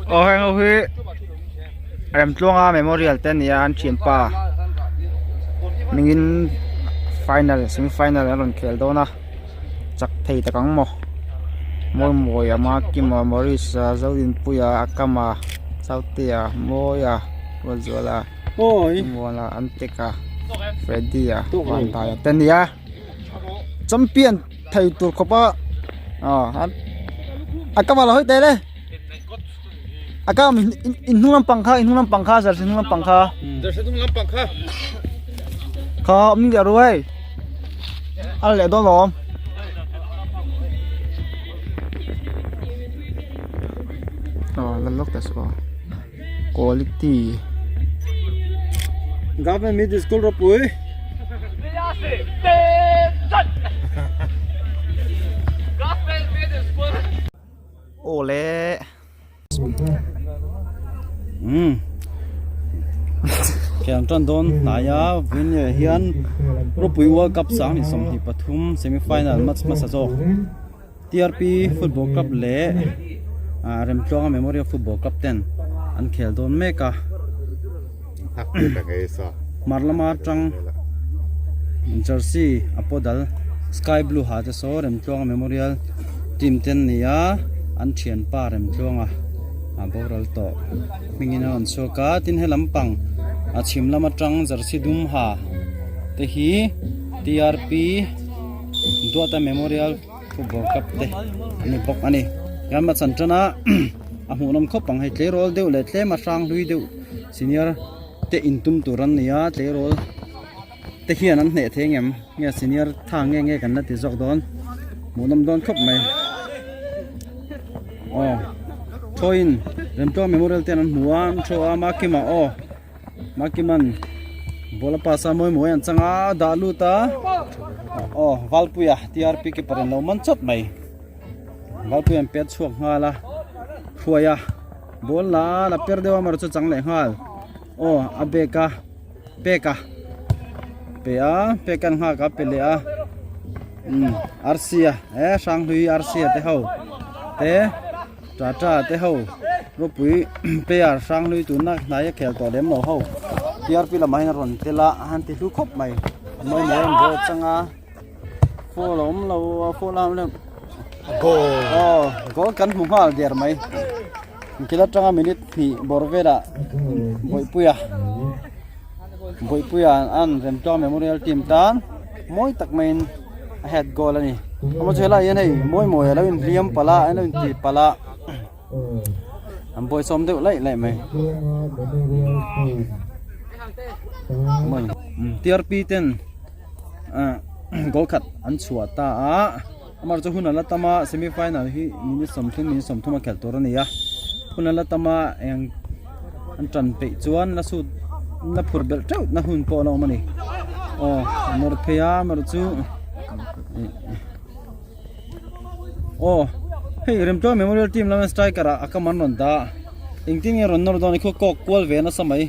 Aw heng ho hi Remtluanga memorial te ania an thianpa hmingin final semi final an rawn khel dawn a chak thei tak ang maw Mawimawia Makima Maurice a Zodinpuia Akama Sautea Mawia Ruatzuala Muala Anteka Freddy-a Vandaia te ania champion thei tur khawp a aw a ka lo hawi teh le a ka in in hnung lampang kha in hnung lampang kha jersey hnung lampang kha jersey hnung lampang kha kha awm leh ru hei a leh dawn lawm aw la lawk ta saw quality Government Middle School ropui Aw le umm thian tan dawn hnaia vawiin ah hian ropui world cup 2023 semi final match hmasa zawk. TRP football club leh ah Remtluanga memorial football club ten an khel dawn mek a hmar lama atang jersey a pawh dal sky blue ha te saw Remtluanga memorial team te an ni a an thianpa Remtluanga a boral tawh hmingin a rawn chhuak a tin he lampang a chhim lam atang jersey dum ha te hi TRP. Duata Memorial Football Cup te an ni bawk a ni hian a chan tan a a hmuhnawm khawp ang hei tleirawl deuh leh tlem a hrang hlui deuh senior te intum tur an ni a tleirawl te hian an hneh thei ngem nge senior tha nge nge kan la ti zawk dawn hmuhnawm dawn khawp mai aw thawiin Remtluang Memorial ten an hmu a an thu a Makima aw. Makiman ball a pass a mawi mawi an chang a dah lut a aw Valpuia TRP keeper in lo man chawt mai Valpuia an pet chhuak nghal a hruai a ball la la per deuh a amaherawh chu chang leh nghal aw a bag a pek a pe a pek an nghak a pe leh a umm Arsia e Hranghlui Arsia te ho te. Tata te ho ropui player hrang hlui tuna hnai a khel tawh lem lo ho TRP lamah hian a rawn tel a a han ti hlu khawp mai mawi mawi an ball chang a foul a awm lo a foul a awm lem goal aw goal kan hmu nghal der mai kil atanga minute hnih bawr velah bawihpuia bawihpuia an remtluang memorial team tan mawi tak maiin a head goal a ni amaw chu helaiah hian hei mawi mawi alo inhliam palh a alo inti palh a an bawihsawm deuh laih laih mai TRP ten ah goal khat an chhuah ta a amaherawhchu chu hun a la tam a semi final hi minute sawmthum minute sawmthum a khelh tur a ni a hun a la tam a eng an tan peih chuan la sut la phur belh teuh na hun pawh a la awm a ni aw a nawr phei a amaherawh chu aw hei Remtluang Memorial team lama striker ah a kam an rawn dah engtin nge rawn nawr dawn i khaw kawk kual ve nasa mai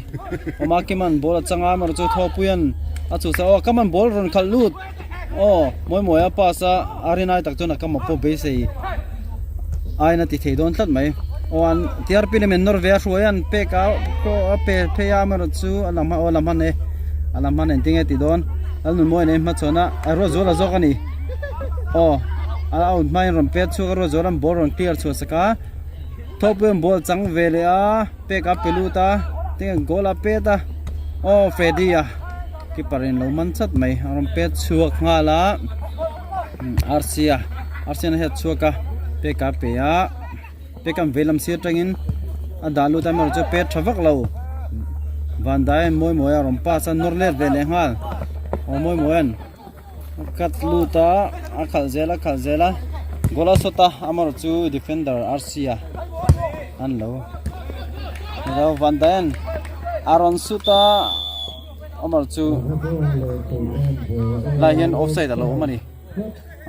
awm a Kiman ball a chang a amaherawh chu Thawpuian a chhuhsak aw Kaman ball rawn khalh lut aw Mawimawia a pass a a rinai tak chuan a kam a pawh beisei ain a ti thei dawn tlat mai aw an TRP lem in nawr ve a hruai a an pek a a pe phei a amaherawh chu a lam aw a lam han e a lam han engtin nge tih dawn Lalnunmawi nen hmachhawn a a ruat zual a zawk a ni aw a out hmain rawn pet chhuak a ruat zual an ball rawn clear chhuah sak a thawhpui an ball chang ve leh a pek a pe lut a tinge goal a pet a aw Freddy a keeper in lo man chat mai a rawn pet chhuak nghal a. Arsia arsia na hian a chhuak a pek a pe a pek an vei lam sir atangin a dah lut a amaherawh chu pet tha vak lo van dai a mawi mawi a rawn pass a nawr let ve leh nghal aw mawi mawi an a cut lut a a khalh zel a khalh zel a goal a shot a amaherawh chu defender arsia an lo van dai an a rawn shoot a. Amar chu lai hian offside a lo awm a ni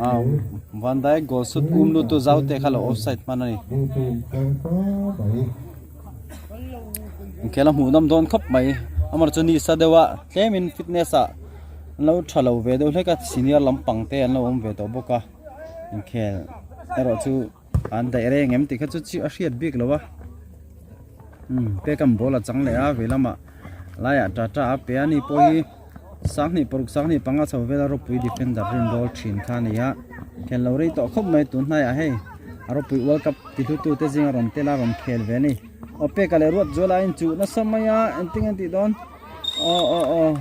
ah Van Dijk goal shoot um lut tu zau te kha lo offside hman a ni inkhel a hmuh nawm dawn khawp mai amar chu ni sa deuh a tlemin fitness ah an lo tha lo ve deuh hlek a senior lampang te an lo awm ve tawh bawk a inkhel erawh chu an daih reng em tih kha chu a hriat bik lo a. Umm pekam ball a chang leh a vei lamah laiah tata a pe a ni pawh hi sanghnih paruk sanghnih panga chho vela ropui defender rinrawl thin kha a ni a khel lo rei tawh khawp mai tun hnaiah hei a ropui world cup ti hlu tu te zinga rawn tel a rawn khel ve a ni aw peka leh ruat zual a inchuh nasa mai a engtin nge an tih dawn aw aw aw.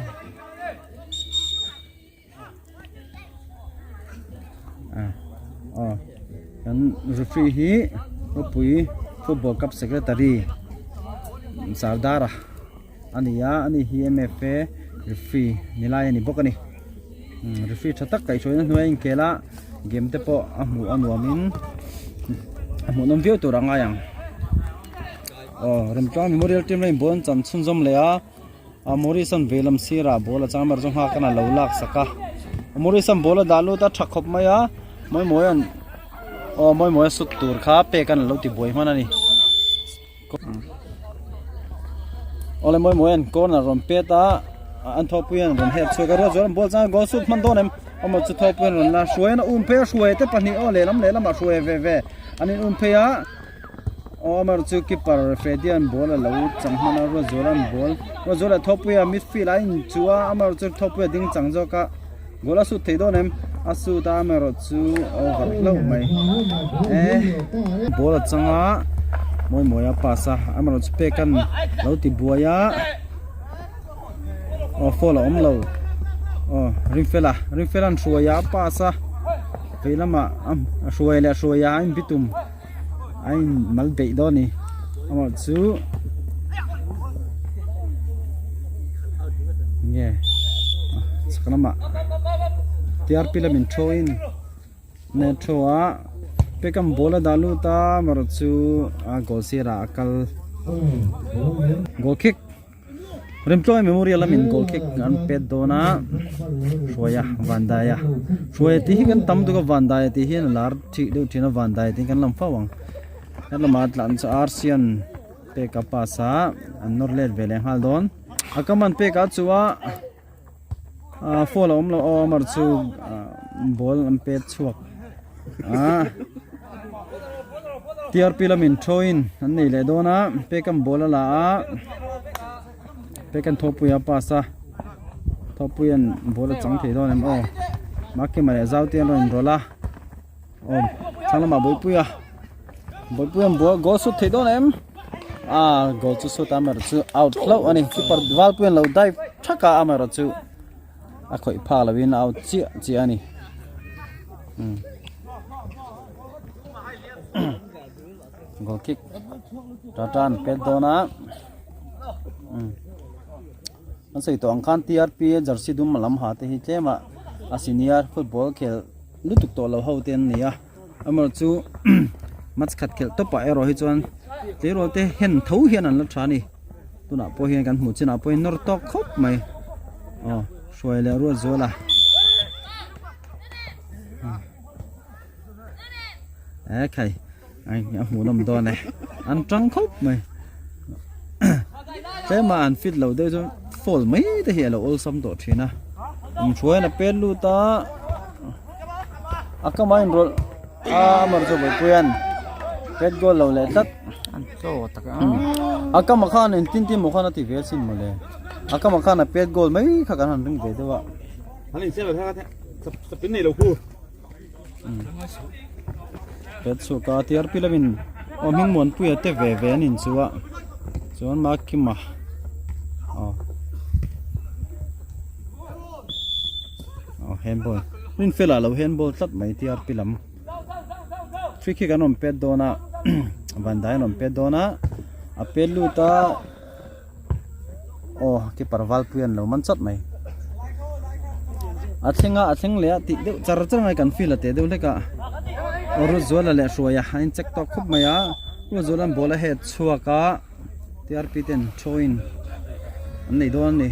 Kan referee hi khawpui football cup secretary Sardara a ni a ani hi M_F_A referee ni lai a ni bawk a ni referee tha tak kaihhruaina hnuai a inkhel a game te pawh a hmuh a nuamin a hmuhnawm viau tur a ngai ang aw Remtlang memorial team lamah ball an chan chhunzawm leh a. A Morrison veilam sirah ball a chang ber chu nghak a lo lak sak a Morrison ball a dah lut a tha khawp mai a Mawimawi an aw Mawimawi a sut tur kha pek an lo ti buai hman a ni awle Mawimawi an corner rawn pet a an thawhpui an rawn her chhuak a ruat zual an ball chang a goal sut hman dawn em amaw chu thawhpui an rawn la hruai an a um phei a hruai te pahnih aw lehlam lehlamah hruai ve ve an in um phei a. Aw amar chu keeper Fredian ball a lo chang hman a Ruatzuala'n ball Ruatzuala thawkpuia midfield a inchuh a amar chu thawkpuia ding chang zawk a goal a sut thei dawn em a sut a amaherawh chu over hlauh mai eh ball a chang a mawi mawi a pass a amaherawh chu pek an lo ti buai a aw foul a awm lo aw Ringfela Ringfela'n hruai a pass a vei lamah a hruai leh hruai a a inbitum. a in mal beih dawn a ni amah chu nge chhak lamah TRP lamin thu in net thu a pekam ball a dah lut a amaherawh chu a goal sirah a kal goal kick. Remtluai Memorial lamin goal kick an pet dawn a Hruaia Vandaia Hruaia tih hi kan tam tuk a Vandaia tih hian a lar thih deuh thin a Vandaia tih hi kan lam fo ang he lamah tlan chu Arsian pek a pass a an nawr let ve leh nghal dawn a kam an pek a chu a ah foul a awm lo aw amar chu ball an pet chhuak a TRP lamin thawin an nei leh dawn a pek an ball a la a pek an thawhpui a pass a thawhpui an ball a chang thei dawn em aw Makima leh Zauti an rawn inrawlh a aw thlang lamah Bawihpuia Bawihpuia an ball goal sut thei dawn em ah goal chu sut a amaherawh chu out hlauh a ni keeper Valpuia an lo dive thak a amaherawh chu. a khawih phak lo in a out chiah chiah a ni goal kick tata an pet dawn a an sawi tawh ang khan TRP jersey dum lam ha te hi tlem a a senior football khel lutuk tawh lo ho te an ni a amaherawh chu match khat khelh tawp ah erawh hi chuan tleirawl te hen tho hian an la tha a ni. Tunah pawh hian kan hmuh chinah pawh hian nawr tawk khawp mai aw hruai leh ruat zual a e khai ai a hmuh nawm dawn e an tang khawp mai tlema an fit lo deuh chu foul mai te hi a lo awlsam tawh thin a an hruaiin a pet lut a a kama inrawlh a amar chu Bawihpuia'n pet goal lo leh tlat. An tlaw tak a. A kama khan in tin tin maw khan a ti ve asin mawle. A kama khan a pet goal mai kha kan han ring ve deuh a. An in sel kha sapin nei lo khu. Pet chhuak a TRP lamin aw hming muanpuia te ve ve an in chu a. Chuan Makima aw aw handball rinfela lo handball tlat mai TRP lam. Free kick an rawn pet dawn a Bandai an rawn pet dawn a a pet lut a aw keeper Valpui an lo man chawt mai a thleng a a thleng leh a tih deuh char char mai kan field a teh deuh hlek a aw Ruatzuala leh Hruaia an in check tawk khawp mai a Ruatzuala'n ball a head chhuak a T_R_P ten thawin an nei dawn a ni.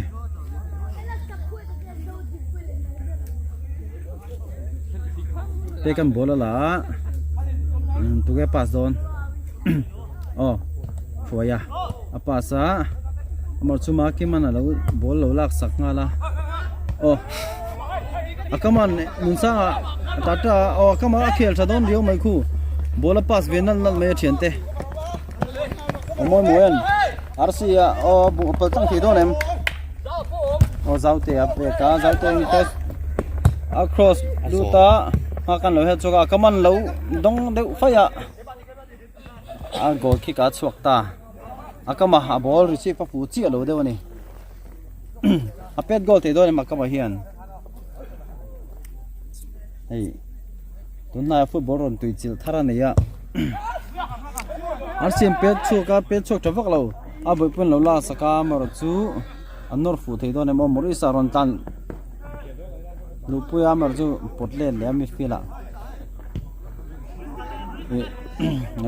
Pek an ball a la a tunge pass dawn aw hruai a a pass a amah chu Makiman a lo ball lo lak sak nghal a aw a kaman Nunsanga tata aw a kama a khel tha dawn riau mai khu ball a pass ve nalh nalh mai a thiante. Mawi mawi an. Rc a aw bu pal tlang thei dawn em aw zaute a pek a zaute in cross a cross lut a hma kan lo hian chhuak a ka man lo dawng deuh faih a a goal kick a chhuak ta a kama a ball receive a fuh chiah lo deuh a ni a pet goal thei dawn em a kama hian hei tunlai ah football rawn tui chilh thar a nei a an siam pet chhuak a pet chhuak tha vak lo a bawihpui an lo lak sak a amaherawh chu an nawr fuh thei dawn em aw Maurice a rawn tlan luhpui a amaherawh chu pawt let leh a midfield ah ih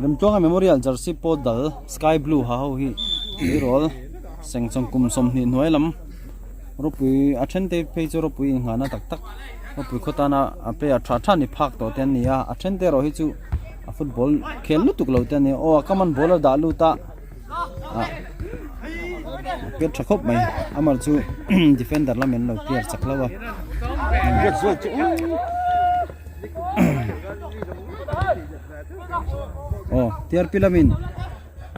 Remtluanga memorial jersey pawl dal sky blue ha ho hi tleirawl sengchawng kum 20 hnuai lam ropui a then te phei chu ropui inghahna tak tak. Khawpui khaw tana a player tha tha ni phak tawh te an ni a a then te erawh hi chu a football khel lutuk lo te an ni a aw a kam an ball a dah lut a ah pet tha khawp mai amah chu defender lamin an lo clear chak hlauh a aw TRP lamin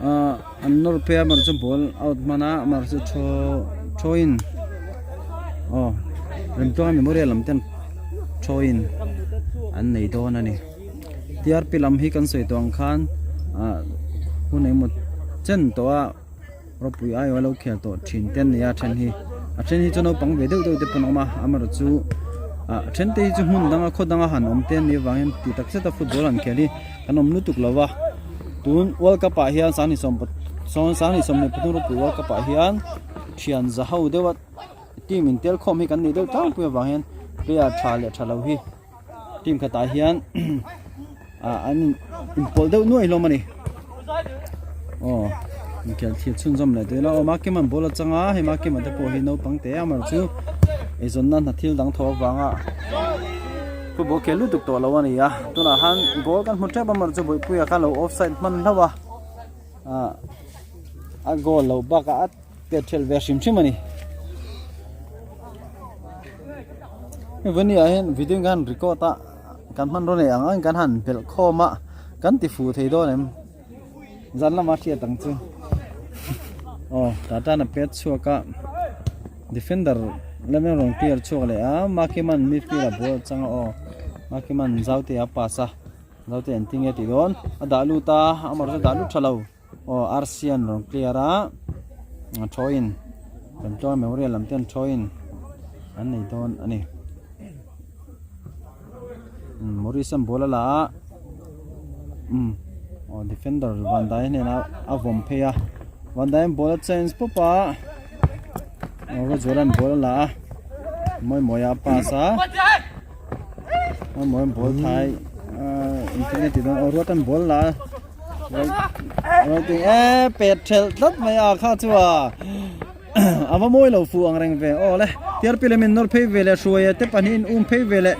ah an nawr phei a amaherawhchu ball out hman a amaherawhchu thaw thawin aw remtluanga memorial lam ten thawin an nei dawn a ni TRP lam hi kan sawi tawh ang khan ah hun engemaw chen tawh a ropui aiawh a lo khel tawh thin te an ni a a then hi a then hi chu naupang ve deuh deuh te pawh an awm a amaherawhchu ah a then te hi chu hmun danga khaw danga han awm te an nih avangin tih tak zeta football an khel hi Kan awm lutuk lo va, tun World Cup ah hian 2023 ropui World Cup ah hian thian za ho deuha team in tel khawm hi kan nih deuh tlangpui avang hian player tha leh tha lo hi team khatah hian ah an inpawlh deuh nuai hlawm a ni. Aw inkhel thil chhunzawm leh tawh ila aw Makiman ball a chang a hei Makima te pawh hi naupang te a mar chu eizawnna hna thil dang thaw avanga football khel lutuk tawh lo a ni a tunah khan goal kan hmu tep a mar chu Bawihpuia khan lo offside hman hlauh a ah a goal lo bakah a pet ṭhelh ve hrim hrim a ni. Hei vawni ah hian video in kan han record a kan hmanraw nei ang ang kan han belh khawm a kan ti fuh thei dawn em zan lama hriat ang chu aw tah tan a pet chhuak a defender lamin rawn clear chhuak leh a Makiman midfield a ball a chang a aw Makiman Zaute a pass a Zaute an tinge tih dawn a dah lut a amaherawhchu a dah lut tha lo. Aw arsian rawn clear a a thawin kan tluang memorial lam ten thawin an nei dawn a ni umm Maurice an ball a la a umm aw defender van dai hnenah a vawm phei a van dai an ball a change pawp a aw Rozuala an ball a la a mawi mawi a pass a mawi mawi an ball thai ahh engtin nge tih dawn aw ruat an ball la a. E pet thelh tlat mai a kha chu a a va mawi lo fu ang reng ve aw le TRP lamin nawr phei ve leh hruai te pahnihin um phei ve leh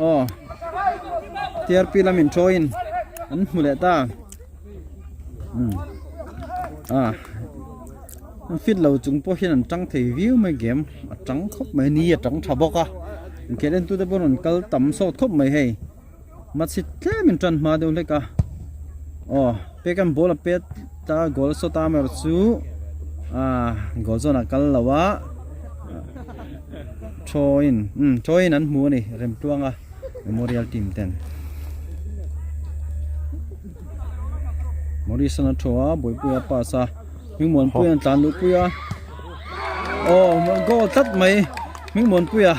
aw TRP lamin tawin an hmu leh ta a an fit lo chung pawh hian an tang thei viau mai game a tang khawp mai ni a tang tha bawk a inkhel en tute pawh an rawn kal tam sawt khawp mai hei. Machhit tlem in tan hma deuh hlek a aw pek an ball a pet ta goal shot a mer chu ah goal zawn ah kal lo a thaw in um thaw in an hmu a ni Remtluanga memorial team ten Morrison a thaw a Bawihpuia pass a Hmingmuanpuia an tlan luhpui a aw goal tlat mai Hmingmuanpuia.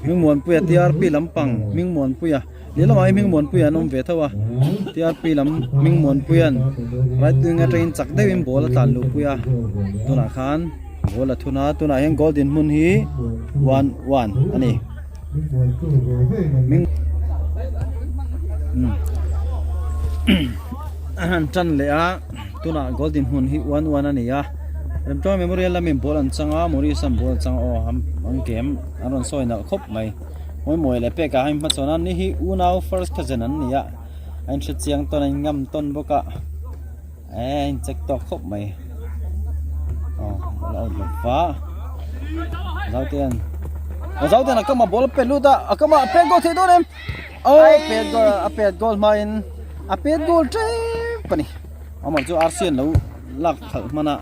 Hmingmuanpuia TRP lampang Hmingmuanpuia lehlamah hi Hmingmuanpuia an awm ve tho a TRP lam Hmingmuanpuia'n right wing atangin chak deuhin ball a tlan luhpui a tunah khan ball a thun a tunah hian goal dinhmun hi 1-1 a ni Hming a han tan leh a tunah goal dinhmun hi 1-1 a ni a. Remtluang Memorial lamin ball an chang a, Maurice an ball a chang a aw an game an rawn sawi nalh khawp mai. Mawimawi leh pek ah a inhmachhawn a, ni hi unau first cousin an ni a, a inhre chiang tawn a inngam tawn bawk a, eh a incheck tawk khawp mai. Aw ball a out lo va, Zautean aw Zautean a kama ball a pet lut a, a kama a pet goal theih dawn em? Aw pet goal a pet goal hmain a pet goal tep a ni. Amah chu arsi an lo lak khalh hman a.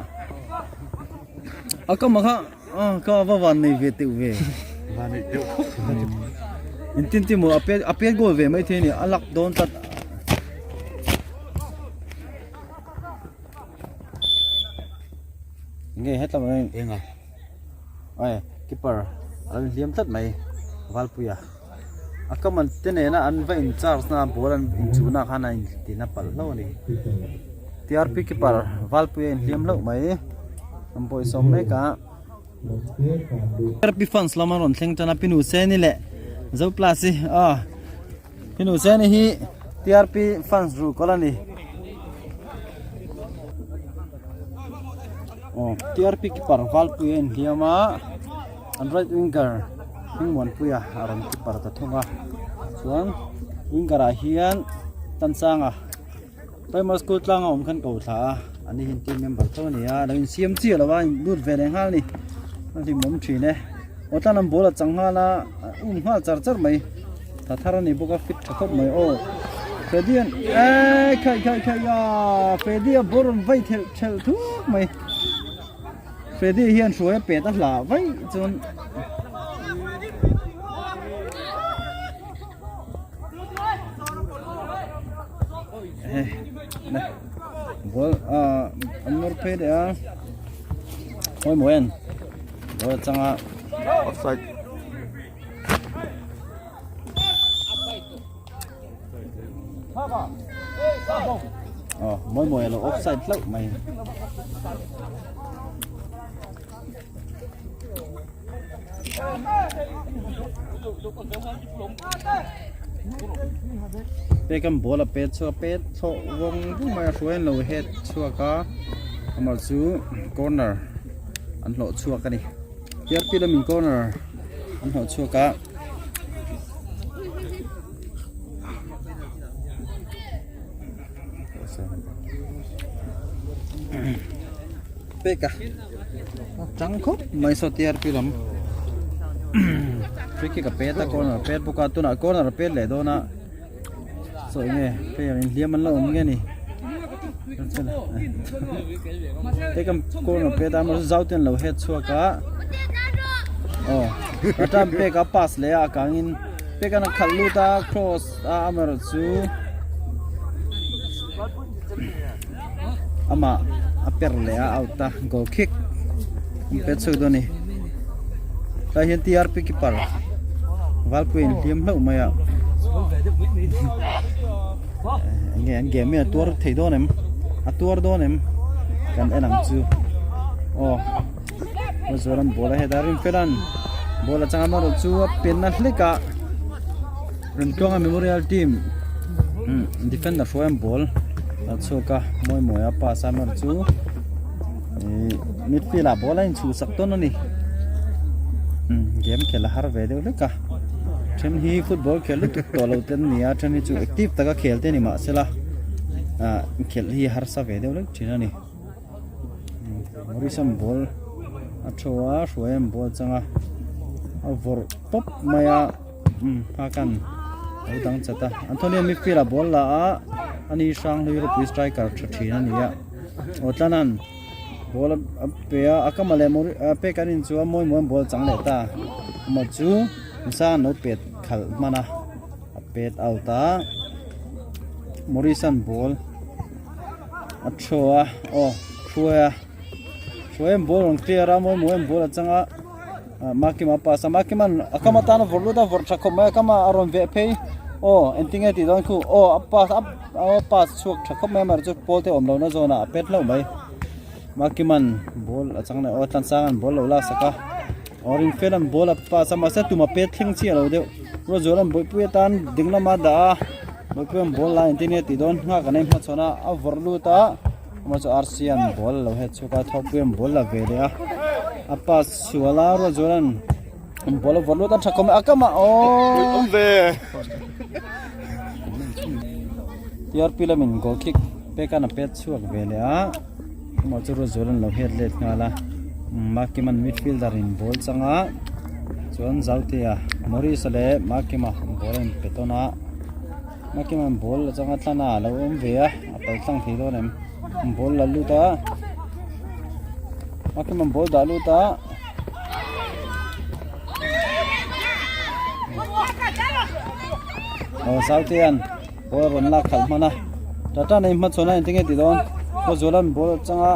A kam ah kha ka va van nei ve teuh ve. Van nei teuh khawp. In tin tin maw a pet a pet goal ve mai thei a ni a lak dawn tlat. Nge hetlam ah hian Enga. Ai keeper a lo inhliam tlat mai Valpuia. A common te nena an va in charge na ball an inchuh na khan a in ti na palh hlauh a ni. TRP keeper Valpuia a inhliam hlauh mai an bawihsawm mek a. TRP fans lam an rawn thleng tan a Pinu Seni leh Zoplus hi ah Pinu Seni hi TRP fans ruhkawl a ni. Aw TRP keeper Valpuia a inhliam a. An right winger Hmingmuanpuia a rawn keeper ta thung a chuan winger ah hian Tansanga primary school tlanga awm khan ko thla a ani hian team member tho a ni a lo insiam chiah lo a lut ve leh nghal a ni a hlimawm thin e aw tlan an ball a chang nghal a a um nghal char char mai tha thar a ni bawk a fit tha khawp mai aw Freddy an eee khai khai khai a Freddy a ball rawn vai thelh thelh thuk mai. Freddy hian hruai a pet a hlah vaih chuan ball ah an nawr phei leh a pawimawh en ball a chang a offside Aw mawi mawi a lo offside hlauh mai. Pekam ball a pet chhuak a pet thlawh vawng vawng mai a hruai an lo head chhuak a amah chu corner an hlawh chhuak a ni T R P lamin corner an hlawh chhuak a. Pek a tang khawp mai saw TRP lam free kick a pet a corner a pet bawk a tunah corner a pet leh dawn a saw eng nge player in hliam an la awm nge ni pek a corner pet a mahse zau ten a lo head chhuak a aw a tan pek a pass leh a a kangin pek an a khalh lut a cross a amaherawh chu amah a per leh a out a goal kick an pet chhuak dawn a ni tlai hian TRP keeper Valpui in hliam hlauh mai a enge an game hi a tuar thei dawn em a tuar dawn em kan en ang chu aw Zualan ball a head a Rinfelan ball a chang a amaherawh chu a pen na hlek a Remtluanga Memorial team defender hruai an ball a chhuak a mawi mawi a pass a amaherawh chu ihh midfield ah ball a inchhuhsak dawn a ni game khel a har ve deuh hlek a then hi football khel lutuk tawh lo te an ni a then hi chu active taka khel te ni mahsela ah khelh hi harsa ve deuh hlek thin a ni. Mauritian ball a thaw a hruai an ball chang a a vawrh pawp mai a umm a kan lo dang chat a Antonio midfield ah ball la a ani hrang hlui ropui striker tha thin a ni a aw tlanan ball a pe a a kama leh pek an in chu a mawi mawi an ball chang leh ta amah chu Musa an lo pet khalh hman a a pet out a Mauritian ball. A thaw a aw hruai a hruai an ball rawn clear a mawi mawi an ball a chang a ah Makima a pass a Makima'n a kam atana vawrh lut a vawrh tha khawp mai a kama a rawn veh phei aw engtin nge tih dawn khu aw a pass a a pass chhuak tha khawp mai amaherawhchu chu pawl te awm lohna zawnah a pet hlauh mai Makima'n ball a chang leh aw Tlansang'n ball lo laksak a aw Rinfela'n ball a pass a mahse tum a pet thleng chiah lo deuh Ruatzuala'n bawihpui atan ding lama a dah a. Bawihpuian ball lai engtin nge tih dawn nghak an ei hmachhawn a a vawrh lut a amah chu rc an ball a lo het chhuak a thawkpuian ball la ve leh a a pass sual a Ruatzuala'n ball a vawrh lut a tha khawm a kam ah aww Awm ve. TRP lamin goal kick pekan a pet chhuak ve leh a amah chu Ruatzuala'n lo het let nghal a Makima'n midfielder in ball chang a chuan Zautea Maurice-a leh Makima ball a inpe tawn a. Makima'n ball a changa tlan a, a lo awm ve a, a pal tlang thei dawn em? Ball la lut a Makima'n ball dah lut a. Aw Sautea'n ball a rawn lak khalh hman a Tata nei hmachhawn a engtin nge ti dawn Khawzuala'n ball atanga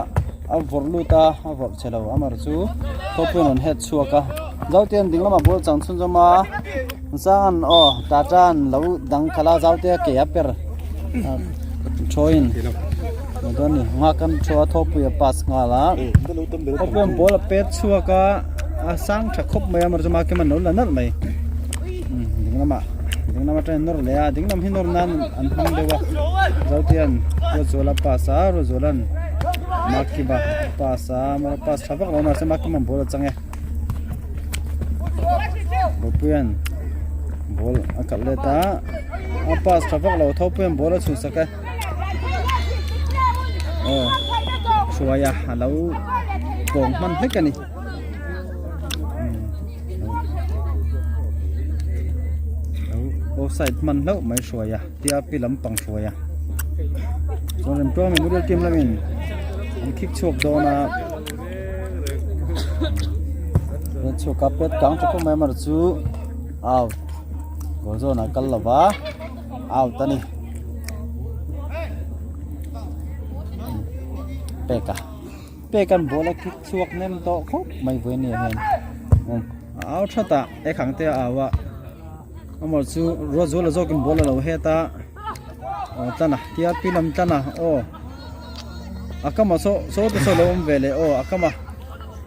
a vawrh lut a a vawrh chhe lo amar chu Thawpuia'n rawn het chhuak a Zautea'n ding lamah ball chang chhunzawm a Sanga'n aw Tata'n lo dang khalh a Zautea ke a per Thawiin dawn ni nghak an thu a Thawpuia pass nghal a Thawpuia'n ball a pet chhuak a a sang tha khawp mai a amaherawhchu Makim an lo la nalh mai ding lamah ding lam atangin nawr leh a ding lam hi nawr nan an hmang deuh a Zotea'n Ruatzuala pass a Ruatzuala'n Makiba pass a amaherawhchu pass tha vak lo mahse Makima'n ball a chang e. Bawpuia'n ball a kalh let a a pass tha vak lo Thawpuia'n ball a chhuh sak e aw hruaia a lo pawng hman hlek a ni offside hman hlauh mai hruaia TRP lampang hruaia chuan Remtluang Memorial team lamin an khik chhuak dawn a. Pet chhuak a pet kang tha khawp mai amaherawh chu out goal zawn ah kal lova out a ni pek a pek an ball a kick chhuak nem tawh khawp mai vawiin ni ah hian a au that a ek ang te a au a amaherawh chu Ruatzuala zawkin ball a lo het a aw tlan a TRP lam tlan a aw. A kama saw saw te saw lo awm ve leh aw a kama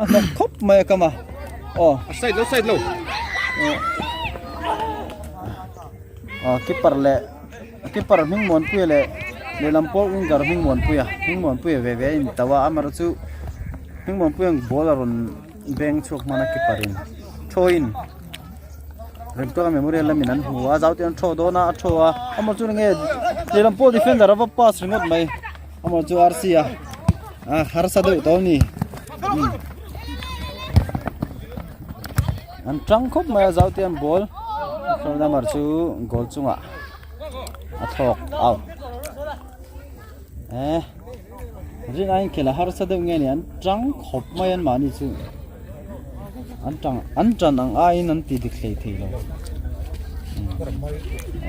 a hnawk khawp mai a kama aw a side lo side lo aw keeper leh keeper hming muanpuia leh lehlam pawh winger hming muanpuia hming muanpuia ve ve a in tauh a amaherawh chu hming muanpuia ball a rawn beng chhuak hman a keeper in thawiin. Remtluanga memorial lamin an hmu a zau te an thaw dawn a a thaw a amaw chu enge lehlam pawh defender a va pass ringawt mai amaw chu RC a a harsa deuh tawh a ni an tang khawp mai a zau te an ball number chu goal chungah a thlawk out eh rin aiin khel a harsa deuh nge ni an tang khawp mai an mahni chu an tang an tan ang aiin an ti dik hlei thei lo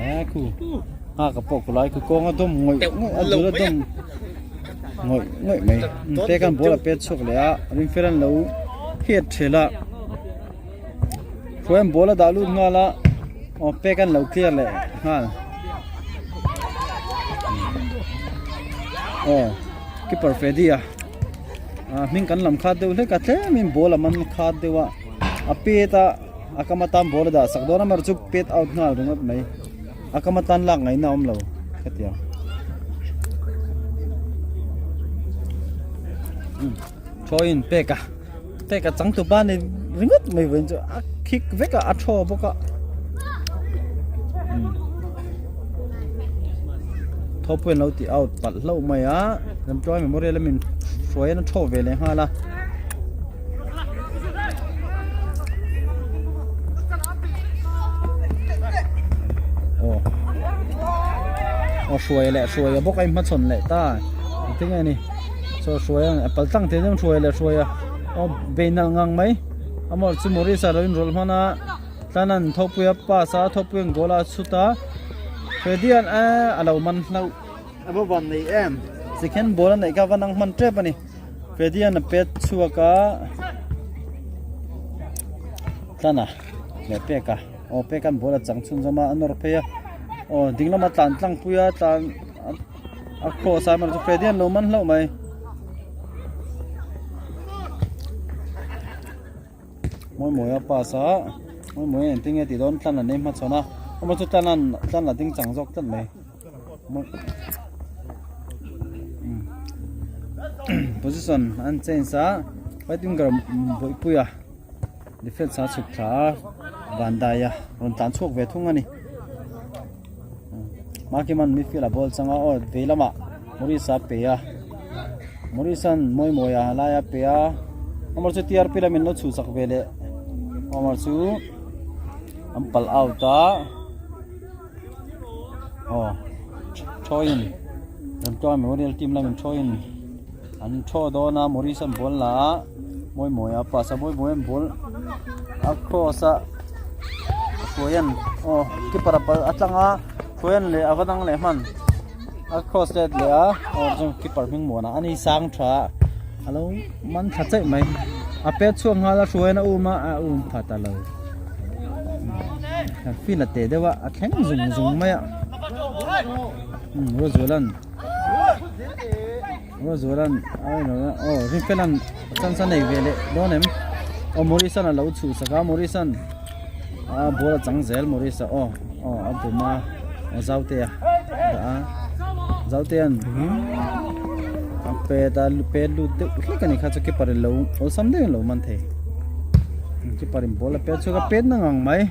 eh khu ha ka pawh ku lai khu kawng a dawm ngawih ngawih a dul a dawm ngawih ngawih mai te khan ball a pet chhuak leh a rin fel an lo hiat thel a khuai an ball a dah lut nghal a aw pek an lo clear leh nghal aw keeper Freddy a ah hming kan lam khat deuh hlek a tlemin ball a man khat deuh a a pet a a kam atan ball a dah sak dawn a amaherawh chu pet out nghal ringawt mai a kam atan lak ngaihna a awm lo hetiang thawiin pek a. Pek a chang tupa ni ringawt mai vawiin chu a khik vek a a thaw bawk a thawpui an lo ti out palh hlauh mai a Remtluanga memorial a min hruai in a thaw ve leh nghal a. Aw aw hruai leh hruai a bawk a inhmachhawn leh ta engtin nge ni. Chaw hruai a pal tlang thei deuh hruai leh hruai a aw bei nalh ngang mai amaw chu Morris a lo inrawlh hman a tlan an thawkpui a pass a thawkpui an goal a chhut a Freddy an eh a lo man hlauh a va van nei em second ball a neih kha a va nang hman tep a ni Freddy an a pet chhuak a tlan a leh pek a aw pek an ball a chang chhunzawm a a nawr phei a aw ding lama tlan tlang pui a tlan. A cross a amaherawhchu Freddy an lo man hlauh mai. Mawi mawi a pass a mawi mawi a engtin nge tih dawn tlan an ei hmachhawn a amaherawhchu tlan an tlan a ding chang zawk tlat mai. Position an change a right winger bawihpui a defence a chhuk thla a Vandai a rawn tlan chhuak ve thung a ni. Makiman midfield a ball chang a aw vei lamah Maurice a pe a Maurice an mawi mawi a lai a pe a amar chu TRP lamin lo chhuh sak ve leh amar chu an pal out a aw thawiin. Remtluanga Memorial team lamin thawin an thaw dawn a Maurice an ball la a mawi mawi a pass a mawi mawi an ball a cross a Hruaian aw keeper a pal a tlang a Hruaian leh a va dang leh hman a cross let leh a aw chuan keeper hming muanah a ni sang tha a lo man thla chaih mai a pet chhuak nghal a Hruaian a um a a um pha ta lo field a teh deuh a a thleng zung zung mai a Rozualan Rozualan aw Rinfelan chance a nei ve leh dawn em aw Morrison a lo chhuh sak a Morrison a ball a chang zel Morris a aw aw a bum a aw Zautea a dah a Zautea'n a pet a pet lut deuh hlek a ni kha chu keeper in lo awlsam deuhin lo man thei keeper in ball a pet chhuak a pet na ngang mai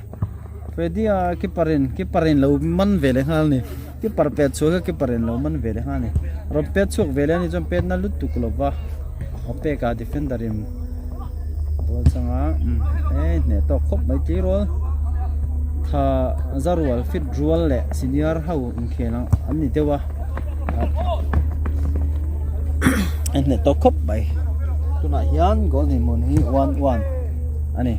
Freddy a keeper in keeper in lo man ve leh nghal a ni keeper pet chhuak a keeper in lo man ve leh nghal a ni rawn pet chhuak ve leh a ni chuan pet na lutuk lova a pek a defender in ball changa umm e hneh tawk khawp mai tleirawl tha zarual fit rual leh senior ho inkhel ang an ni deuh a a hneh tawk khawp mai tunah hian goal dinhmun hi 1-1 a ni.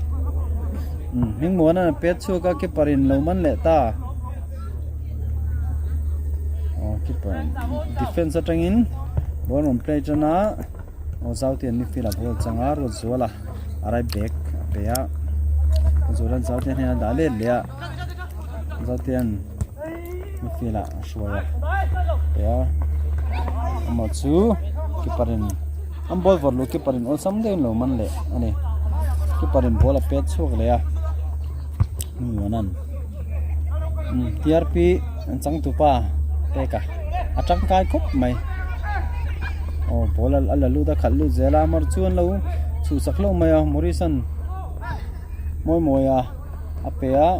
Umm Hmingmuana'n a pet chhuak a keeper in lo man leh ta aw keeper defense atangin ball rawn play tan a aw Zautea'n midfield ah ball a chang a Ruatzuala a right back a pe a Ruatzuala'n Zautea hnenah a dah let leh a Zautea'n midfield ah a hruai a pe a amah chu keeper in an ball vawrh luh keeper in awlsam deuhin lo man leh a ni keeper in ball a pet chhuak leh a hnuaiawn umm T R P an changtupa pek a a tangkai khawp mai aw ball a la lut a khalh lut zel a amar chu an lo chhuhsak hlauh mai a Maurice an mawi mawi a. a pe a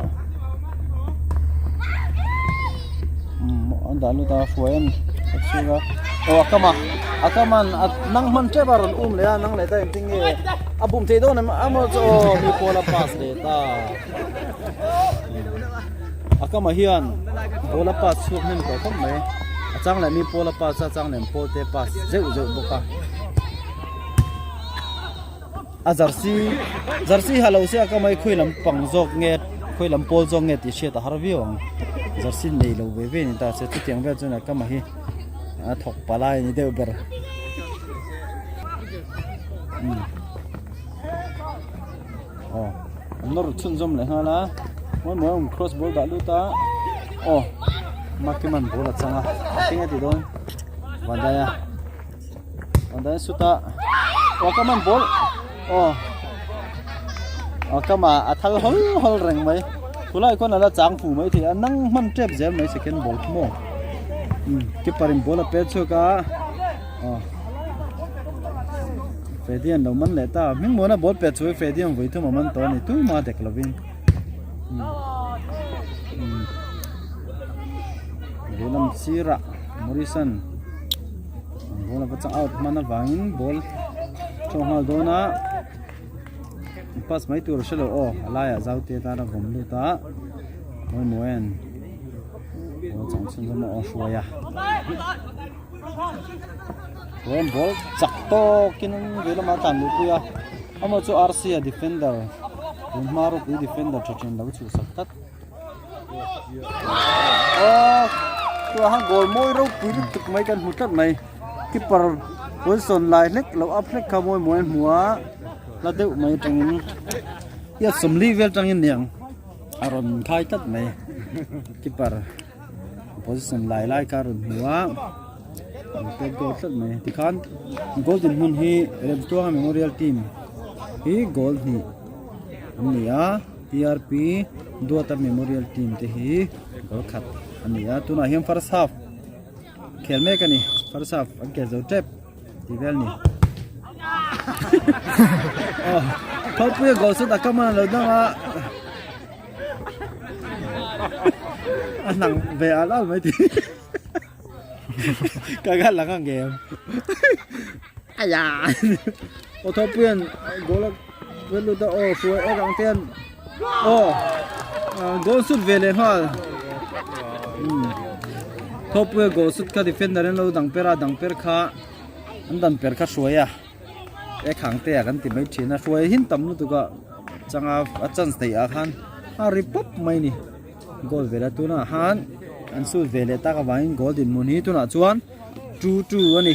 umm an dah lut a hruai a ni a chhung a aw a kam a a kam an a nang hman tep a rawn um leh a nang leh ta engtin nge a bum theih dawn em a maw chu aw mi pawl a pass leh ta a kam ah hian ball a pass chhuak hnem tawh khawp mai a chang leh mi pawl a pass a a chang leh pawl te pass zeuh zeuh bawk a. A jersey jersey ha lo se a ka mai khawi lam pang zawk nge khawi lam pawl zawk nge tih hriat a har viau ang jersey nei lo ve ve a ni ta se chutiang vel chuan a kama hi a thawk palai a ni deuh ber umm aw an nawr chhunzawm leh nghal a mawi mawi a cross ball dah lut a aw Makiman ball a chang a eng a ti dawn Vandaia. Vandaia suta aw ka man ball aw aw ka ma a thal hawl hawl reng mai khulai khawn ala chang fu mai thei a nang hman tep zel mai second ball khu maw um keeper in ball a pet chhuak a aw Freddy an lo man leh ta hming muana ball pet chu Freddy an vui thum a man tawh a ni tuma dek lovin um um lehlam sirah Morrison. Ball a va chak out hman avangin ball thawh nghal dawn a pass mai tur a hre lo aw a laiah zau te tan a vawm lut a mawi mawi an ball chang chhun zawm a aw hruai a chuan ball chak tawkin vei lamah a tlan luh pui a amaw chu R C a defender tun hma ropui defender tha thin lo chhuhsak tlat. Aw tunah khan goal mawi ropui lutuk mai kan hmu tlat mai keeper position lai hlek lo up hlek kha mawi mawi an hmu a hla deuh mai atangin hiat sawmli vel atangin niang a rawn khai tlat mai keeper position lai lai kha a rawn hmu a an pet goal tlat mai tikhan goal dinhmun hi Remtluanga Memorial team hi goal hnih an ni a. TRP Duata Memorial Team te hi goal khat a ni a tunah hian first half khel mek a ni first half an khel zo tep tih vel a ni aw Thawpuia goal chu taka man a lo dang a a hnang ve al al mai tih ka ka lang ang em aya aw Thawpuia'n goal a vel lut a aw hruai ek ang te hian aw goal sut ve leh nghal. Thawpuia goal sut kha defender in lo dang per a dang per kha an dan per kha hruai a e khang te ah kan ti mai thin a hruai hin tam lutuk a changa a chance neih ah khan a ri pawp mai a ni goal ve la tunah khan an sut ve leh tak avangin goal dinhmun hi tunah chuan 2-2 a ni.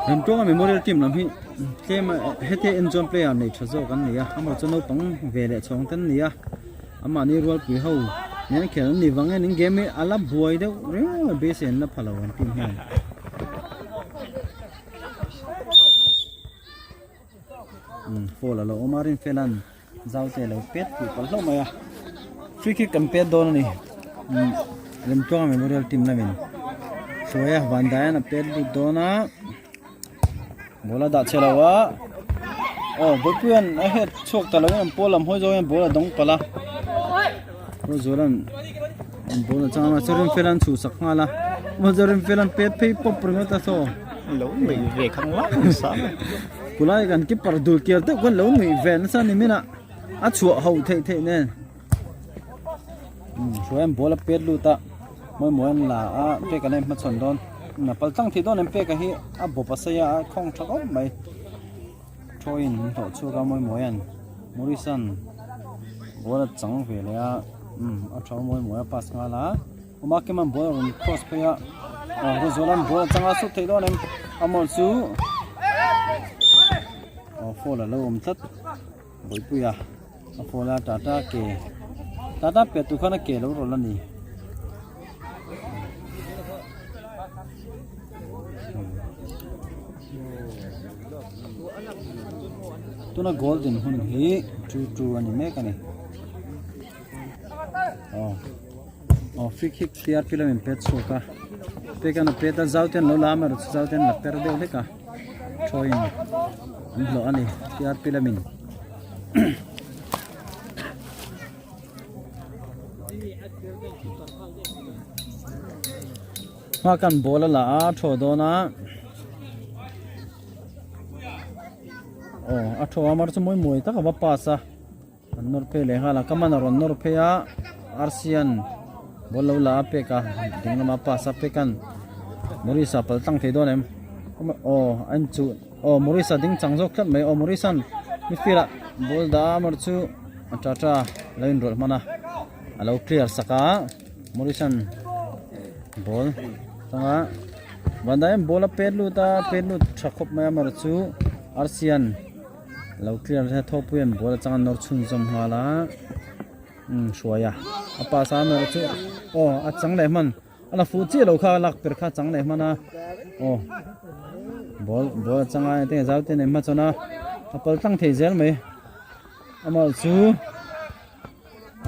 Remtawng a memorial team lam hi tlem a heti en chuan player nei tha zawk an ni a amaherawhchu chu naupang ve leh chhawng te an ni a amahni rualpui ho nen khel an nih vang hian in game hi a la buai deuh riau a beisei an la pha lo an team hian. Foul a lo awm a Rinfelan zau te a lo pet pui palh hlauh mai a free kick kan pet dawn a ni Remtluanga Memorial team lamin hruai a Vandaian a pet lut dawn a ball a dah chhe lo a aw Bawihpuia'n a het chhuak ta lo in an pawl lam hawi zawng hian ball a dawng palh a Rozuala'n ball a chang a mahse Rinfelan chhuhsak nghal a mahse Rinfelan pet phei pawp ringawt a saw. Lo nuih ve khang lang nasa mai. Kulai kan keeper dul kiar deuh khan lo nuih ve nasa ni min a a chhuah ho theih theih nen. Hruaian ball a pet lut a mawi mawi an la a pek an en hmachhawn dawn. A pal tlang thei dawn em pek a hi a bawp a sei a a khawng tha khawp mai. Thawiin an hlawh chhuak a mawi mawi an Morrison ball a chang ve leh a a tha mawi mawi a pass nghal a. Awma Kiman ball a rawn cross phei a aw Rozuala'n ball a changa sut theih dawn em Amor chu aw foul a lo awm tlat Bawihpui a a foul a Tata ke Tata pe tur khan a ke lo rawlh a ni. Tuna goal din hun hi 2-2 a ni mek a ni. Aw. Aw free kick TRP lamin pet chhuak a pek an a pet a zau te an lo la a amaherawhchu zau te an la per deuh hlek a thawiin an hlawh a ni TRP lamin. Nghak an ball a la a thaw dawn a aw a thaw a amaherawhchu mawi mawi tak a va pass a. An nawr phei leh nghal a, ka man a rawn nawr phei a, Arsian ball lo la a pek a, ding lama pass a pek an Maurice-a pal tlang thei dawn em? Aw a inchuh aw Maurice-a ding chang zawk tlat mai aw Maurice-a'n midfield ah ball dah a amar chu a tha tha lo inrawlh hman a, a lo clear sak a Maurice-a'n ball tang a Van Dai-a'n ball a pet lut a, pet lut tha khawp mai a amar chu Arsian. Lo clear se thawpui an ball atanga nawr chhunzawm nghal a umm hruai a a pass a nawr chu aw a chang leh hman a la fuh chiah lo kha a lak per kha a chang leh hman a aw ball ball a chang a eng zau te nei hmachhawn a a pal tlang thei zel mai amah chu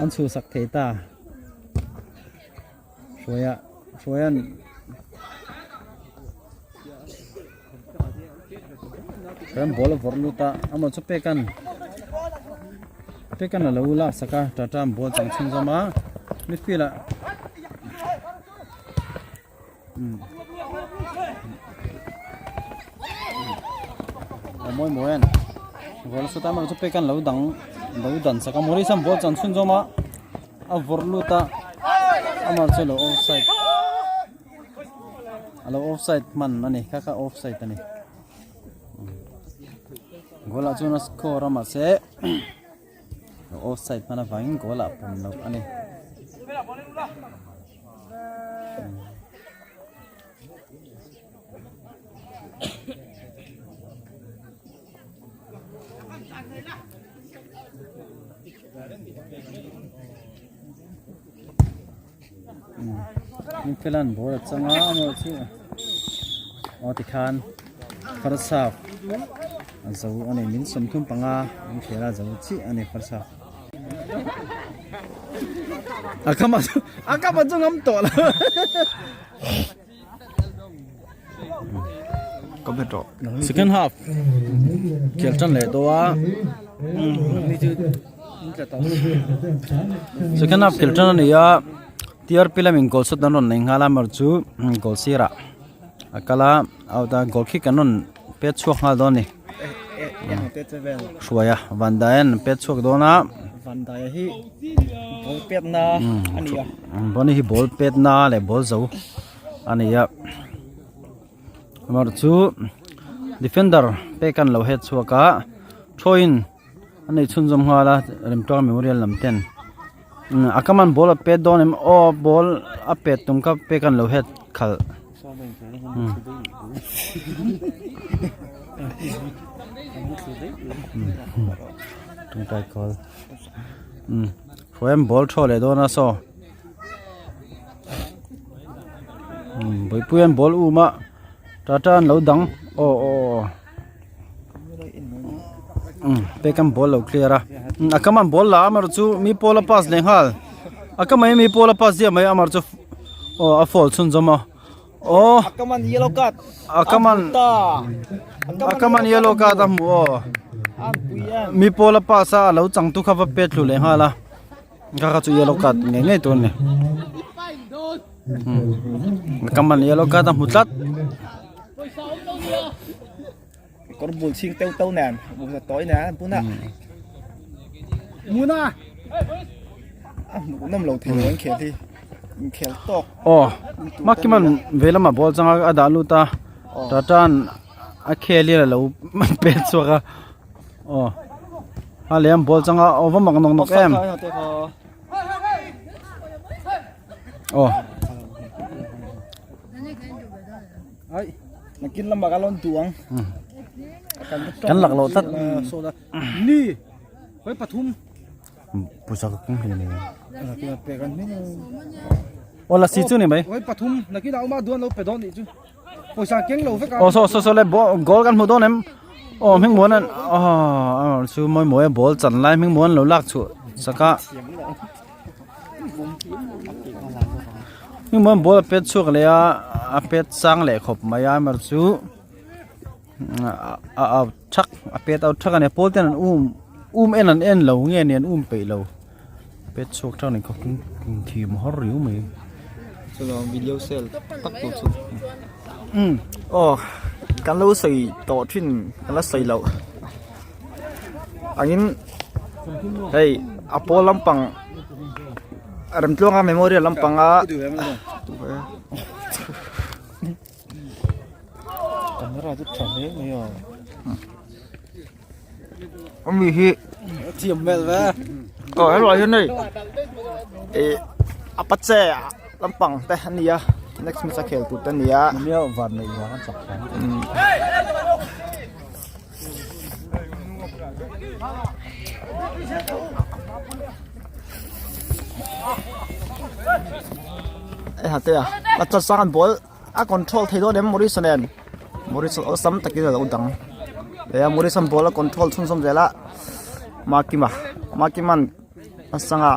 an chhuhsak thei ta. Hruaia Hruaia'n Hruaia'n ball a vawrh lut a amaw chu pek an pek an a lo lak sak a Tata an ball chang chhun zawm a midfield ah umm aw mawi mawi an ball a sut a amaw chu pek an lo dang lo dan sak a Maurice an ball chang chhun zawm a. A vawrh lut a amah chu a lo offside a lo offside hman a ni kha kha offside a ni goal ah chuan a score a mahse offside hman avangin goal ah pawm loh a ni. Infield ball a chang a amaw chu aw tikhan first half a zo a ni min 35 an khel a zo chiah a ni first half a kama chu a kama chu ngam tawh lo. Second half khel tan leh dawn a second half khel tan a ni a TRP lamin goal shot an rawn nei nghal a amaherawhchu goal sirah. A kal a out a goal kick an rawn pet chhuak nghal dawn a ni hruai a Vandaia'n an pet chhuak dawn a Vandaia hi ball pet na a ni a Bonny hi ball pet na leh ball zo a ni a amaherawhchu chu defender pek an lo het chhuak a thawiin a nei chhunzawm nghal a Remtluanga Memorial lam ten a kaman ball a pet dawn em aw ball a pet tum kha pek an lo het khalh. Tawngtai kawl hruaiin ball thaw leh dawn a saw buipuian ball um a tata an lo dang aw aw pek an ball lo clear a a kam an ball la a amaherawhchu chu mi pawl a pass leh nghal a kam mai mi pawl a pass ziah mai amaherawhchu chu aw a foul chhunzawm a aw a kam an yellow card a kam an a kam an yellow card a hmu aw mi pawl a pass a a lo chang tu kha va pet thlu leh nghal a kha kha chu yellow card ngei ngei tur a ni a kam an yellow card a hmu tlat. Kawr bul chhing teu teu nen bul tawi nen an bun a muna a hmuh nawm lo thei lo an khel hi inkhel tawk aw makiman velama ball changa a dah lut a tatan a khel hi a lo pet chhuak a aw a lehlam ball changa aw va mak nawk nawk em aw. Ai, nakin lamah ka lawn duh ang. Kan lak loh tlat. Ni, hoi pathum. Pusa ka kung hle nei. Aw la si chu ni mai. Hoi pathum, nakin a uma duan lo pe dawn nih chu. Pawisa keng lo vek a. Aw so so so le goal kan hmu dawn em. Aw hming muan an aw chu mawi mawi a ball chan lai hming muan lo lak chhuah sak a. Hming ball a pet chhuak leh a a pet sang leh khawp mai a amaherawh chu a out thak a pet out thak a ni pawl ten an um um en an en lo nge ni an um peih lo pet chhuak thak a ni khawp thim har riau mai. Chuan video sel tak tur chu aw kan lo sawi tawh thin kan la sawi loh angin hei a pawl lampang Remtluanga memorial lampanga camera chu tha hle mai a ami hi thiam vel ve aw helai hian hei ih a pache lampang te a ni a next match a khel tur te a ni a nia van neih vang a chak thang E ha te a a chawt sang an ball a control thei dawn em Morrison nen Morrison awlsam takin a lo dang leh a Morrison ball a control chhunzawm zel a Makima Makiman a sanga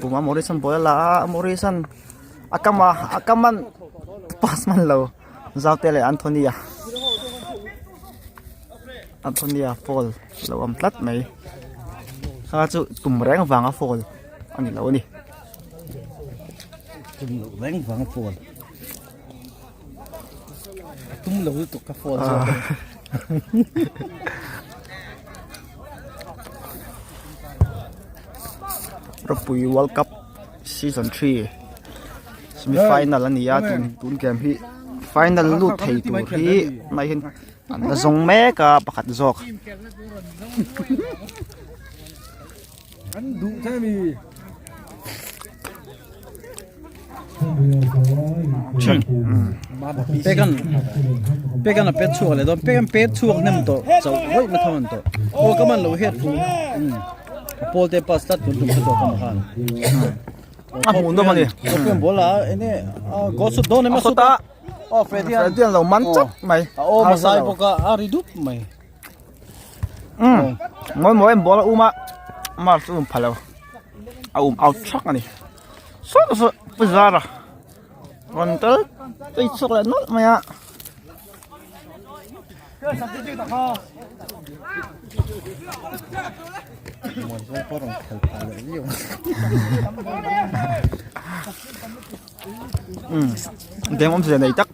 bum a Morrison ball a la a Morrison a kam a a kam an pass hman lo Zaute leh Anthony a Anthony a foul lo awm tlat mai kha chu tum reng vanga foul a ni lo a ni. Tum loh reng vanga foul a tum lo lutuk ka foul zawk a ni. Ropui World Cup season 3 semi final a ni a tun tun game hi final lut thei tur hi mai hian an la zawng mek a pakhat zawk. An duh thei mi. Pekan pekan a pet chhuak leh dawn pekan pet chhuak hnem tawh chauh vaih na tham an tawh aw ka man lo het fu a pawl te pass tlat tun tum kha tawh ka ma khan a hmuh nawm a ni open ball a ene goal sut dawn em a sut a aw Freddy Freddy an lo man chap mai a aw masai bawk a a ri dup mai Ngawi mawi em ball a um a mar chu um pha lo a um out thak a ni saw saw pu zara rawn tel tui chhuak leh nawlh mai a. Game awmzia nei tak.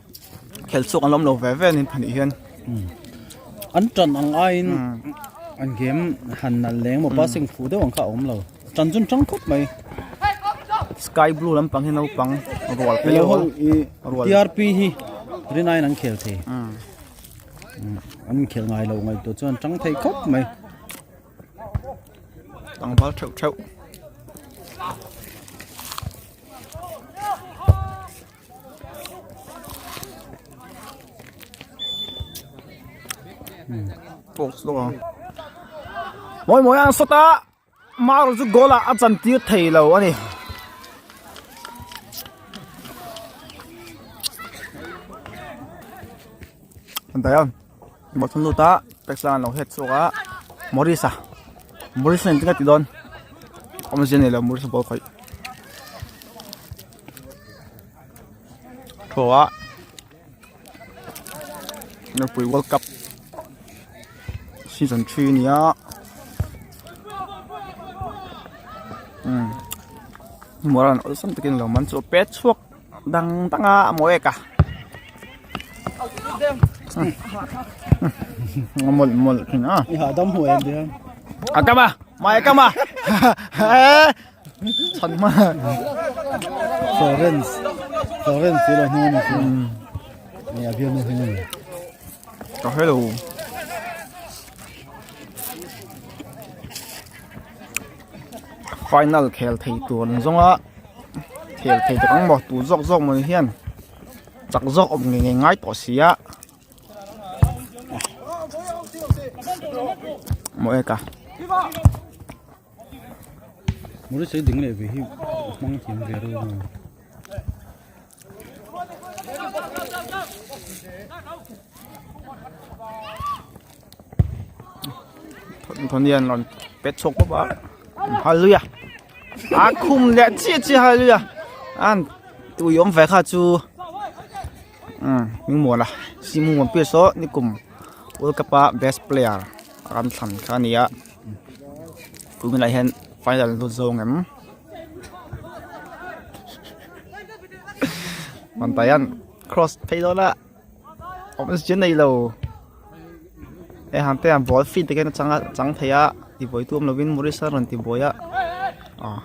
Khel chhuak an lawm lo ve ve a ni pahnih hian. An tan ang aiin an game han nalh leng maw passing fuh deuh ang kha a awm lo. Tan chu an tang khawp mai. Sky blue lampang hi naupang rual phei ho TRP hi rinaiin an khel thei. An khel ngai lo ngaihtuah chuan tang thei khawp mai. Tlangval theuh theuh. Box lawk ang. Mawi mawi ang sawta mar chu goal ah a chan tir thei lo a ni. An dai a ball thun lut a taksa an lo het chhuak a Morris-a Morris-a engtin nge ti dawn awmzia nei lo Morris-a ball khawih. Thaw a Nupui World Cup season 3 nia um moran awlsam takin lo man chu pet chhuak dang dang a a mawi ka mawlh mawlh thin a i hahdam hmuh em tia a kama mai kama chhan hma Florence Florence ti lo hnung ani chu ni a bial nu hnung ani ka hello final khel thei tur an zawng a khel thei tak ang maw tu zawk zawk maw ni hian chak zawk awm ngei ngei ngai tawh si a maw eka. Maurice ding leh ve hi hmang thiam ve reuh a. Thawnian rawn pet chhuak pawp a hallelujah a khum leh chiah chiah hallelujah an tui awm ve kha chu umm hmingmuana Simu piece saw nikum world cup a best player ram thlan kha a ni a. Tunah hian final lut zawng em Mantai hian cross phei dawn a awmzia nei lo hei han te hian ball fit takin a chang a chang thei a tibuai tu awm lovin Morris a rawn tibuai a aw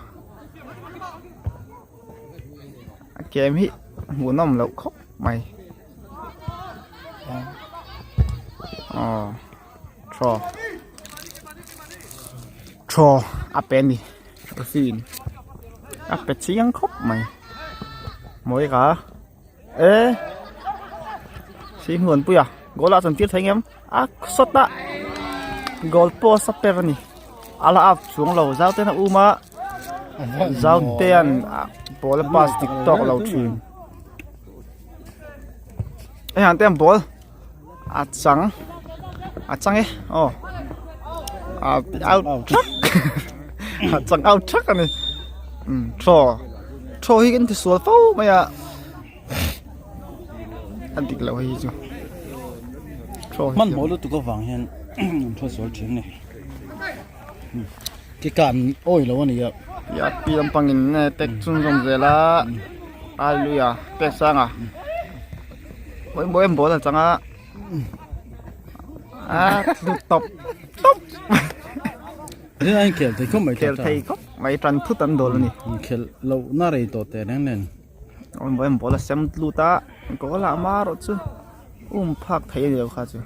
a game hi hmuhnawm loh khawp mai aw. Thaw thaw a pe a ni trophy in a pe chiang khawp mai mawi ka e Singhmuanpui a goal ah chuan tir thei ngem a sawt a goal post a per a ni a la up chuang lo zau ten a um a zau te an ball a pass dik tawk lo thin hei ang te an ball. A chang a chang e aw a out thak a chang out thak a ni um thaw thaw hi kan ti sual fo mai a a dik loh hei hi chu thaw hi hmanhmawh lutuk avang hian an thaw sual thin a ni ke kan awi lo a ni a ya pi lampang in tek chhunzawm zel a hallelujah pek sang a. Mawi mawi an ball an chang a a tlu tawp tawp Rin a inkhel thei khawp mai khel thei khawp mai tan thut an dawl a ni inkhel lo na rei tawh teh reng nen mawi mawi an ball a sem tlut a goal ah ama erawh chu um phak thei a ni lo kha chu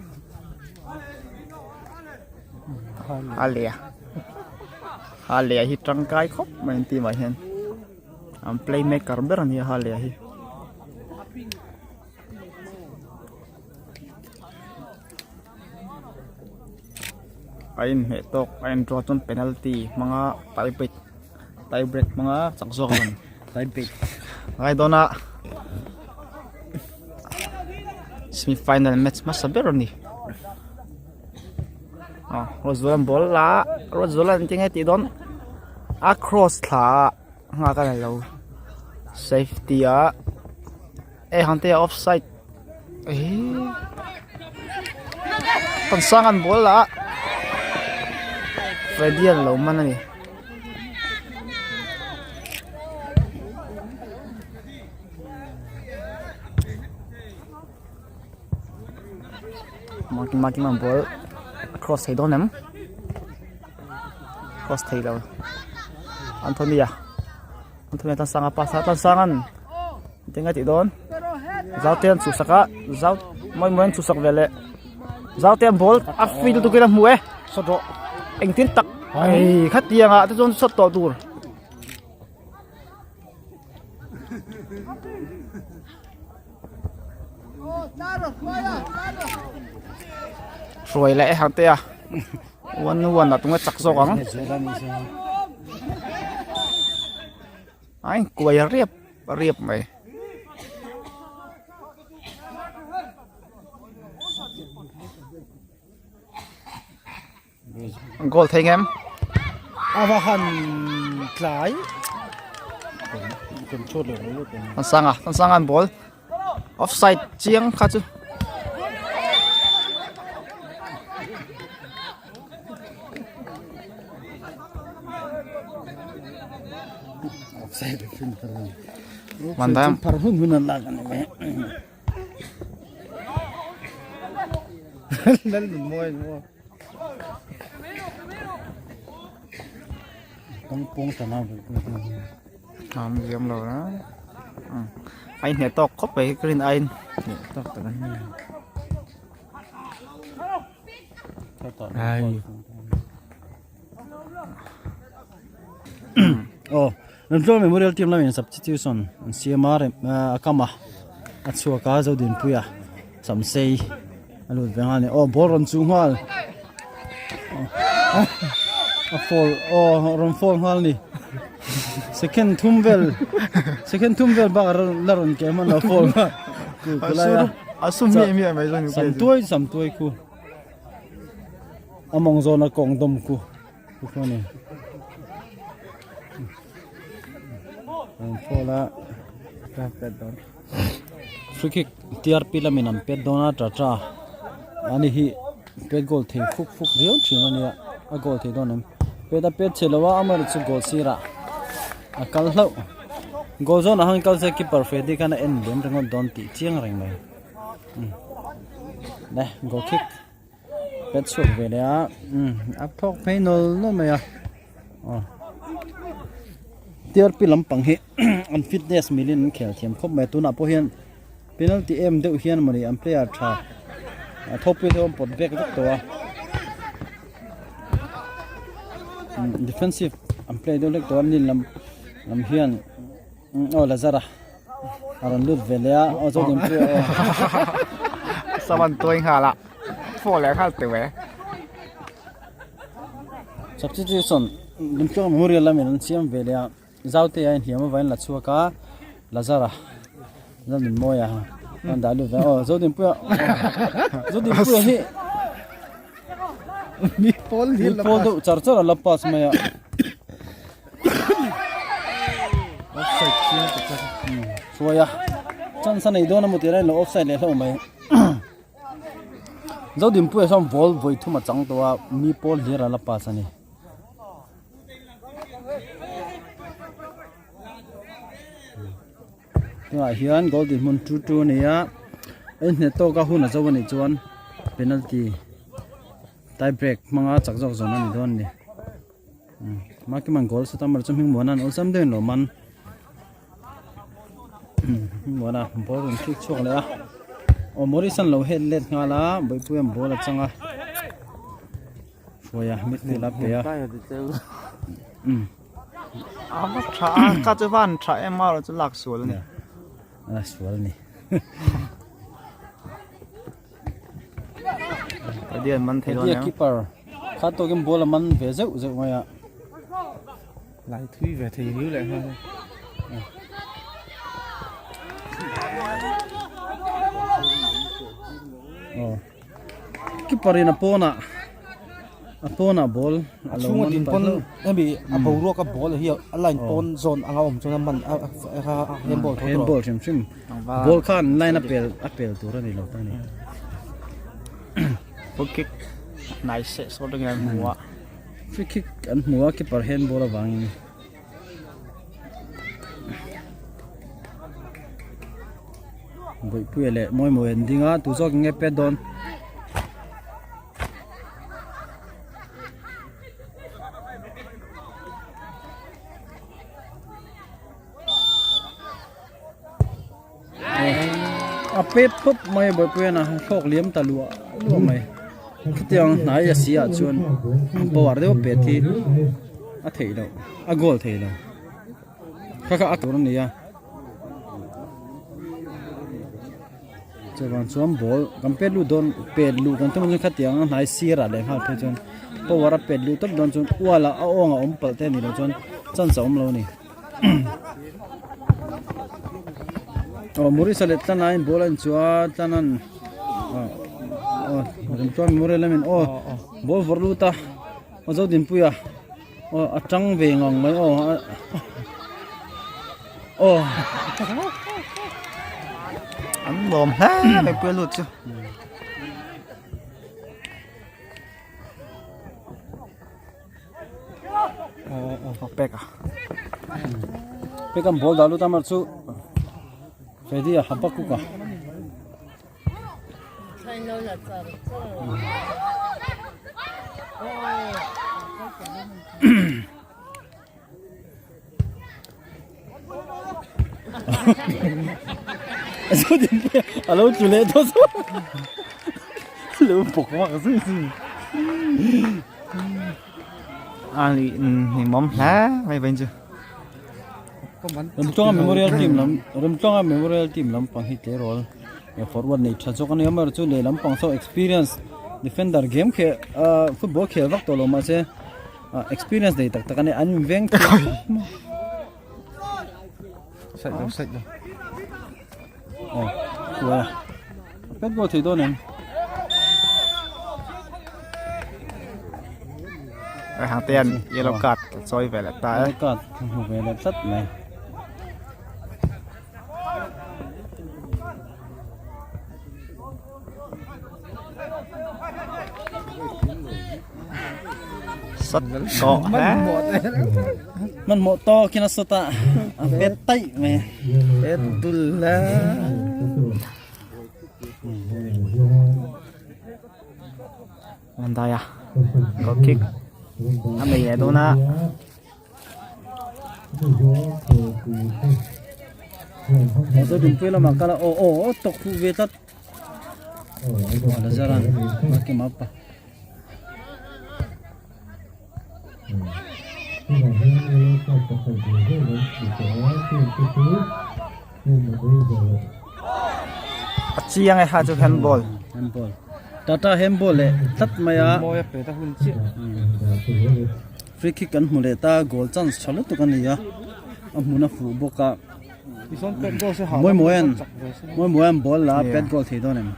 a leh a a leh hi tangkai khawp mai an team ah hian. An play maker ber a nia Hale hi. A inhmeh tawk a in draw chuan penalty hmanga tie break tie break hmanga chak zawk a rawn tie break ngai dawn a semi final match hmasa ber a ni. Aw Rozuala ball la Rozuala engtin nge tih dawn a cross thla a. Nghak a ni lo safety ah eh hang te ah offside ehh Thansang an ball lah a Freddy an lo man a ni. Makima Kima'n ball a cross thei dawn em cross thei lo Anthony-a Anthony-a Tlansanga pass a Tlansanga'n eng a tih dawn Zaute an chhuhsak a Zau mawi mawi an chhuhsak ve leh Zaute an ball a free lutuk in a hmu e Shot rawh engtin tak hei khatiang ah te chuan shot tawh tur. Hruai leh hang te a one one ah tunge chak zawk ang a inkuai riap riap mai. Goal thei ngem. Ava han tlai. Tan sanga, tan sanga an ball. Offside chiang kha chu. Offside Mandam. Phar hun hun an lak ani mai. Lal nun mawi maw. Kawng pawng ta na bu ku. Am ziam lo na. Ai hne tawk khawp mai ka rin aiin. Hne tawk tak an ni. Ai. Aw Remtluang Memorial team lamin substitution an siam a rem a kam a a chhuak a Zodinpuia Samsei a lut ve nghal a ni aw ball rawn chuh nghal a fall aw rawn fall nghal a ni second thum vel second thum vel bak la rawn ke hman lo fall nghal ku lai a a sum miah miah mai zawng samtuai samtuai khu. A mawng zawna kawng dawm ku ku khaw ni an fall a free kick T R P lamin an pet dawn a tla tla ani hi pet goal thei fuk fuk riau thin a nia a goal thei dawn em pet a pet chhe lo a amaherawh chu goal sirah a kal hlauh goal zawnah khan kal se keeper Freddy khan a en liam ringawt dawn tih chiang reng mai. Le goal kick pet chhuak ve leh a a phawk phei nawl nawl mai a aw T R P lampang hi an fitness milin an khel thiam khawp mai tunah pawh hian penalty em deuh hian mawni an player tha a thawkpui te pawh an pawt vek vek tawh a defensive an play deuh hlek tawh a nin lam lam hian aw Lazara. A rawn lut ve leh a, aw chuan in pui aw. Sawan tuai nghal a, phaw leh nghal teuh e. Substitution Limtluang Memorial lamin an siam ve leh a, Zaute a inhliam avain la chhuak a, Lazara Lalnunmawia a rawn dah lut ve a, aw Zodinpuia Zodinpuia hi Mi pawl mi pawl deuh char char a la pass mai a. Offside chiang tak tak. Hruai a. Chance a nei dawn a maw tih lai lo offside leh hlauh mai. Zodinpuia chuan ball vawi thum a chang tawh a, mi pawl hlir a la pass a ni. Tunah hian goal dinhmun 2-2 a ni a, a inhne tawk a hun a zo a nih chuan penalty tie break hmanga chak zawk zawn a ni dawn a ni. Makiman goal sut a mar chu hming muan an awlsam deuhin lo man hming muan a ball rawn kick chhuak leh a aw Morris an lo head let nghal a Bawihpuia an ball a chang a hruai a midfield a pe a a va tha a ka chu van tha em a chu lak sual a ni a sual a ni Radian man thei dawn em keeper kha tawkin ball a man ve zeuh zeuh mai a lai thui ve thei riu leh nghal oh keeper in a pawnah a pawnah ball a lo chhunga man din palh pawn hlauh. hemi a boruak a ball hi a line pawn zawn anga awm chuan a man a a handball tho tawh handball hrim hrim ball khan line a pel a pel tur a ni lo ta ni free kick hnai seh sawt angin an hmu a free kick an hmu a keeper handball avangin Bawihpuia leh Mawimawia an ding a tu zawk in nge pet dawn. A pet khawp mai a Bawihpuian a thlawk liam ta luah luah mai. Khitiang hnai a si ah chuan power deuh a pet hi a theih loh a goal thei lo. Kha kha a tur a ni a. Chuvang chuan ball kan pet lut dawn pet luh kan tum ang chuan khatiang a hnai sirah leh nghal phei chuan power a pet luh tawp dawn chuan ual ah a awng a awm palh te a nih loh chuan chance a awm lo a ni. Aw Maurice-a leh Tlanain ball a inchuh a Tlana'n aw Remtluang Memorial lamin aw ball vawrh lut a aw Zodinpuia aw a tang ve ngang mai aw aw an lawm hle mai puia lut chu. Pek a pek an ball dah lut a mar chu Freddy a Habakkuk a a lo tlu leh tawh zawk lo bawk vak zui zui a ni hlimawm hle mai vawiin chu Remtluanga Memorial team lam Remtluanga Memorial team lampang hi tleirawl forward nei tha zawk a ni a amaherawhchu lehlam pang saw experience defender game kheh ah football khel vak tawh lo mahse ah experience nei tak tak a ni an inveng thei khawp mai Side lo side lo aw kuai a pet goal thei dawn em Ai hang te an yellow card chawi ve leh ta e yellow card hmu ve leh tlat mai Sat tawh hle. Hmanhmawh tawkin a sawt a, a pet taih mai. Pet dul hle. Mandai a goal kick a nei leh dawn a. Motor dinpui lamah kal a aw aw tawk fuh ve tlat. Lazaran Makimapa. A chiang e kha chu handball. Handball. Tata handball leh tlat mai a. Mawi a pet a hun chiah. Free kick kan hmu leh ta goal chance tha lutuk a ni a. A hmun a fuh bawk a. Mawi mawian mawi mawian ball la pet goal thei dawn em.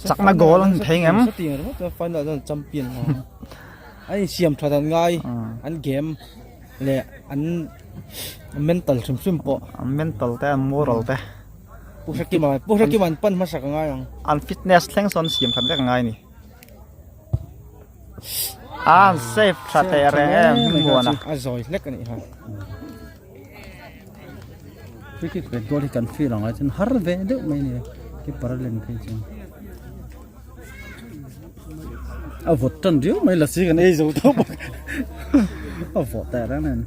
Chakna goal an thei ngem. Final chuan champion an insiam that an ngai an game leh an mental hrim hrim pawh. An mental te an moral te. Pu Hrekima Pu Hrekima an pan hmasak a ngai ang. An fitness thleng sawn siam that vek a ngai ni. An save tha teh reng em hmuan a. A zawi hlek a nih kha. Free kick pet goal hi kan feel ang ai chuan har ve deuh mai a ni keeper a len phei chuan a vawt tan riau mai lasi kan ei zo tawh bawk a vawt teh reng nen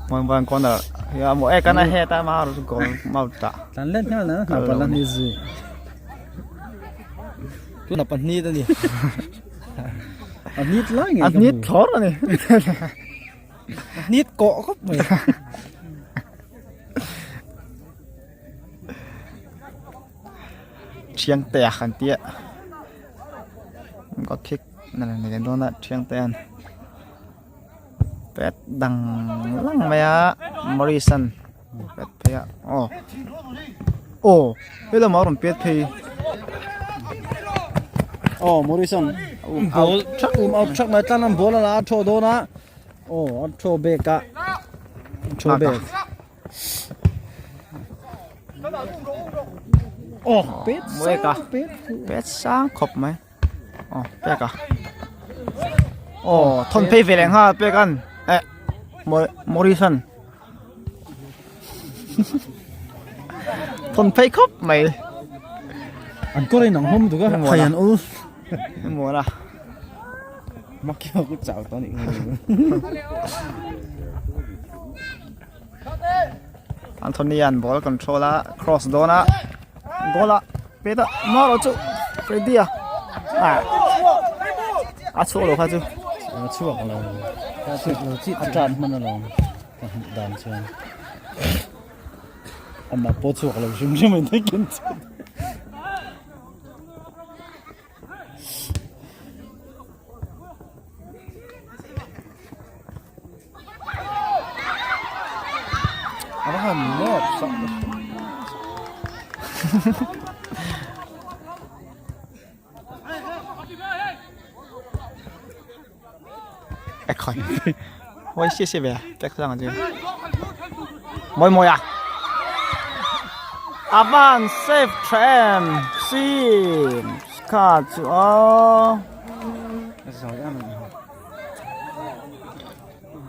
Muan muan corner ya mo e kan a het a ma ru goal mau ta tan let nghal na na pala ni zui Tuna pahnih a ni. A nit lai ngei A nit thlawr a ni. A nit kawh khawp mai. Thiang te a han tia. Goal kick na nei leh dawn a thiang te an pet dang lang mai a Morrison pet phei a aw aw helama a rawn pet phei aw Morrison ball thak um out thak mai tlan an ball a la a thaw dawn a aw a thaw bek a thaw bek aw pet sang pet pet sang khawp mai aw pek a aw thawn phei ve leh nghal pek an eh Morrison thawn phei khawp mai an kawr in ang hlawm duk a thai an ul muan a Makia ku chau tawh anih Anthony an ball control a cross dawn a. Goal a pet a marawh chu Freddy a ah a chhuak lo kha chu. A chhuak lo a tan hman alawm ka hmuh dan chuan amah pawh chhuak lo hrim hrim a ni kin chu. A va han nep sak E khai. Ôi xia xia về, cách sang gì. Mồi mồi à. Avan save tram sim kha chu a.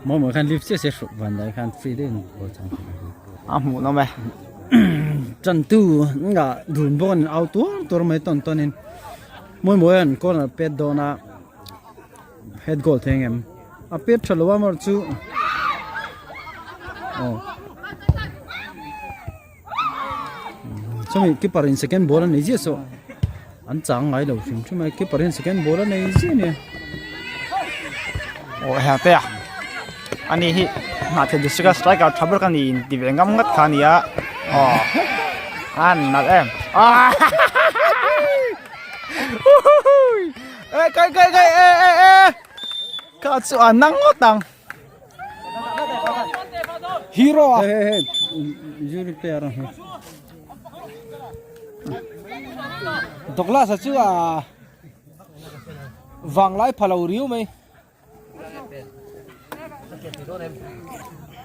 Mawi mawi khan lift chiah se hruk van dai khan free deuhin ball chang thei a hmuh nawm e tan tu nga dun bawk an au tuar tuar mai tawn tawn in mawi mawi an corner pet dawn a head goal thei ang em a pet tha lo a amaherawh chu aw chumi keeper in second ball a nei ziah saw an chang ngai lo hrim hrim a keeper hian second ball a nei ziah a nia. Aw heng te a ani hi Hnahthial district a striker tha ber ka ni in ti ve ngam ngat kha a ni a aw a nalh em e kai kai kai e e e kha chu a nang ngawt ang. Hero a. Hey hey hey. Player a. Douglas a chu a vanglai pha lo riu mai.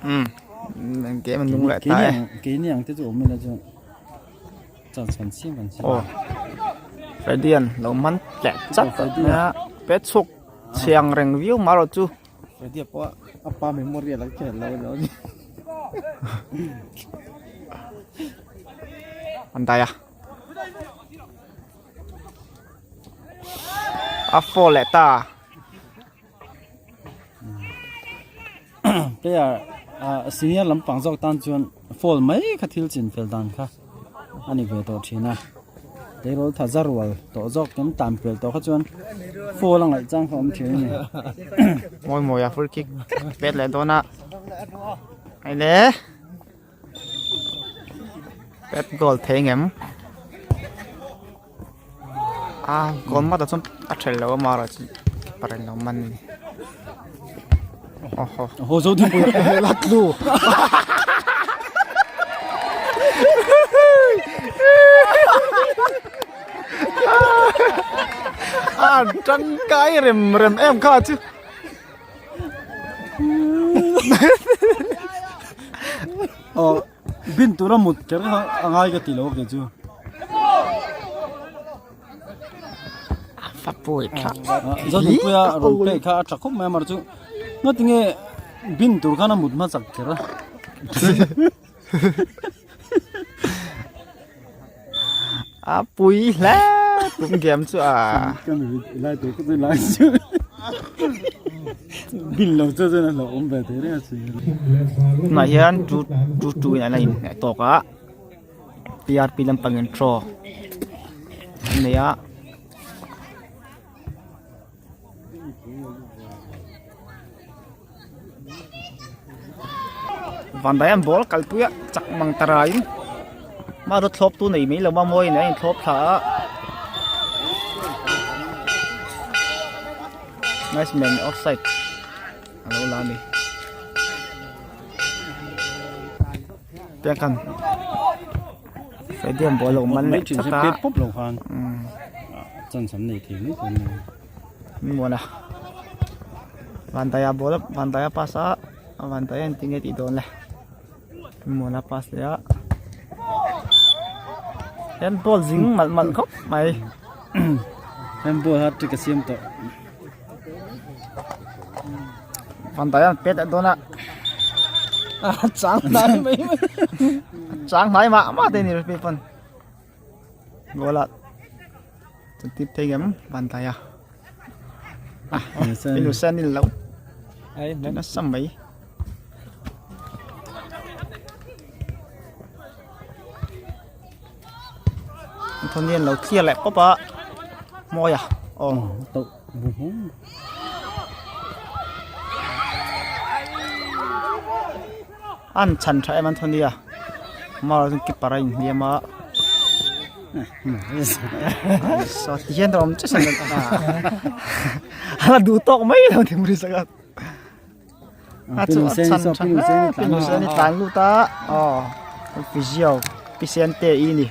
Um. Ke man nung leh ta e. Ke ni ang te chu awm ila chu. Chan chan siam kan siam. Oh. Fredian lo man tleh chat a. Pet chuk chhiang reng viau ma ro chu. Freddy pawh a pa memorial a khel lo lo ni. An dai a. A fall leh ta. Player senior lampang zawk tan chuan fall mai kha thil chin fel dan kha a ni ve tawh thin a. Tleirawl tha za rual tawh zawk kan tan pel tawh kha chuan fall a ngaih chang kha awm thin a ni. Mawi mawi a full kick pet leh dawn a. Hei le. Pet goal thei ngem. A goal mat ah chuan a thelh lo a mara chu keeper in lo man a ni. Awhaw. Haw zo thing pui. La tlu. A tangkai rem rem em kha chu. Aw bin tura mut kher kha a ngai ka ti lo kei chu. Zodinpuia rawn play kha a tha khawp mai a amaherawhchu ngatinge bin tur khan a mut hmasak kher a. A pui hle tum game chu a. Bin lo chu chuan a hlauhawm ve thei reng a si. Tunah hian two two two in an la inhmeh tawk a. P_R_P lampang in throw an nei a. Van dai an ball kalpui a chak mang ta raiin mahse thlawp tu nei mai lo a mawiin a inthlawp thla a nice man offside a lo la a ni. Piangkhan Freddy an ball lo man leh chat a pet pawp lo khan chance an nei thei mai thei a ni muan a Vandaia ball Vandaia pass a Vandaia in tinge tih dawn le muan a pass leh a hian ball zing malh malh khawp mai hian ball hat trick a siam tawh Vandaia an pet leh dawn a. A chang hnai mai mai. Chang hnai mah mah te ni rugby pawn. Goal ah chuan tip thei ngem Vandaia. Ah, Innocent in lo. Ai, nasa mai. Anthony an lo clear leh pawp a mawi a aw an chhan tha em Anthony a mar chuan keeper a inhliam a saw ti hian a awm chiah a la duh tawk mai lo ni muri saka a chu a chhan tha hle pinu sen hi tlan lut a aw physio pisen te i ni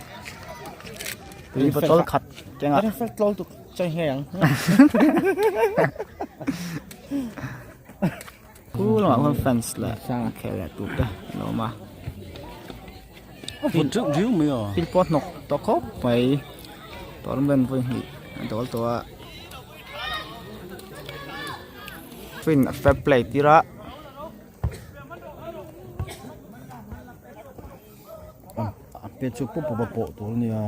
tui bottle khat kengah khu lamah khuan fans leh a khel leh tur te an awm a thil pawh hnawk tawh khawp mai tournament vawi hnih a dawl tawh a. Twin a fair play tir a. A pet chu pawp pawp a pawh tur a nia.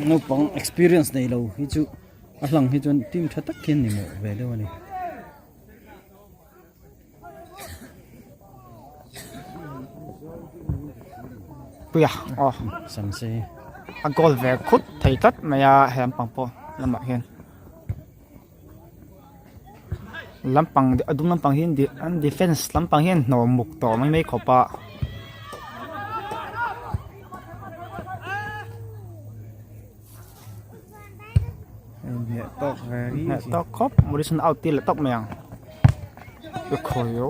Naupang experience nei lo hi chu a hlang hi chuan team tha tak hian ni mawh ve deuh a ni. Puia aw Samse a goal ve khut thei tlat mai a he lampang pawh lamah hian lampang a dum lampang hi an defence lampang hian hnawm muk tawh mai mai khawp a. Hneh tawk khawp Morrison out tir leh tawp mai ang ka khawi o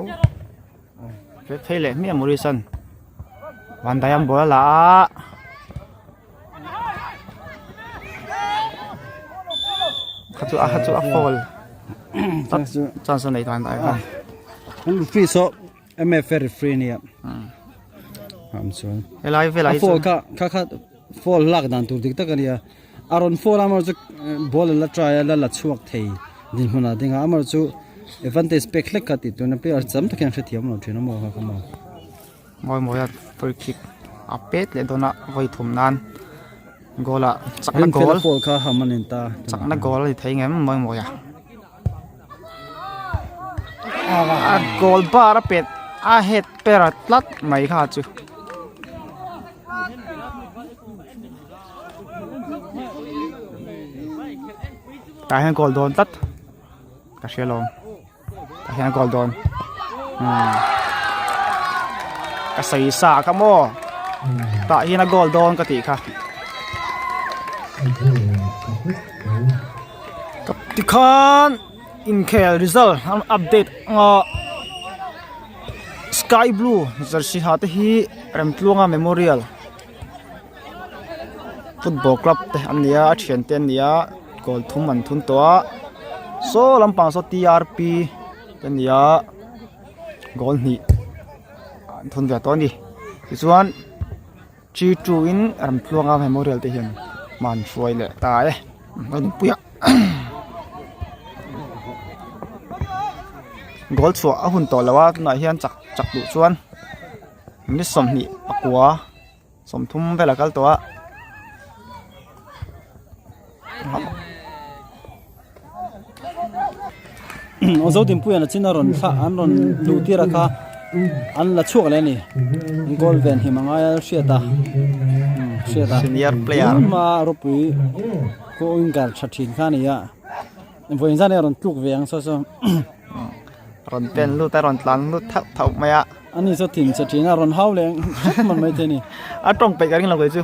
ve phei leh hmiah Morrison van dai an ball a la a kha chu a kha chu a foul chance a nei van dai khan referee saw MFA referee nia am chuan helai velah hi foul kha kha kha foul lak dan tur dik tak a nia a rawn foul a chu ball la try a la la chhuak thei dinhmun ah ding a amah chu advantage pek hlek kha tih tur a player cham tak hian hrethiam lo thin a maw kha kha maw mawi mawi a free kick a pet leh dawn a vawi thum nan goal ah chakna goal foul kha ham a nen ta chakna goal a ni thei ngem mawi mawi a. A goal bar a pet a head per a tlat mai kha chu. Tah hian goal dawn tlat ka hria lo tah hian goal dawn umm ka sawi sa kha maw tah hian a goal dawn ka tih kha. Tikhan inkhel result an update anga sky blue jersey ha te hi Remtluanga memorial football club te an ni a a thian te an ni a goal thum an thun tawh a saw lampang saw T R P te an ni a goal hnih an thun ve tawh a ni tichuan. Chi tu in Ramtluanga memorial te hian hman hruai leh ta e a nupui a goal chhuah a hun tawh lo a tunah hian chak chak duh chuan minute 20 pakua 30 vel a kal tawh a. Aw Zodinpuia'n a chin a rawn thlah an rawn luh tir a kha an la chhuak leh a ni goal ven him a ngai a hriat a hriat a senior player hma ropui pawh winger tha thin kha a ni a vawiin zan hi a rawn tluk ve ang saw saw rawn pen lut a rawn tlan lut thauh thauh mai a ani saw thin che thin a rawn hau leh hrep mai maithei a ni a tawng peih ka ring lo kei chu.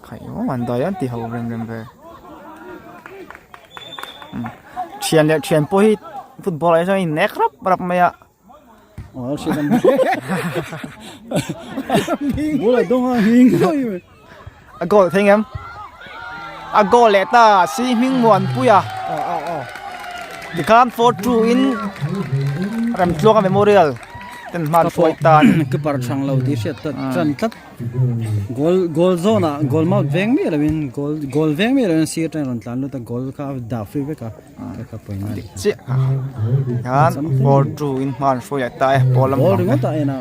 Khaih an dai an ti ho rem rem ve thian leh thian pawh hi football ah hi chuan a innek rap rap mai a a goal thei ngem a goal leh ta si hming muanpui a tikhan 4-2 in Remtluanga Memorial ten hman hruai ta a ni. Keeper chang lo tih hriat tan tlat. Goal goal zawn ah goal mouth veng miah lo in goal goal veng miah lo in sir atangin rawn tlan lut a goal kha a dah free vek a kha kha pawina a ni. Chiah khan 4-2 in hma an hruai leh ta e ball lam Ball ringawt ah en a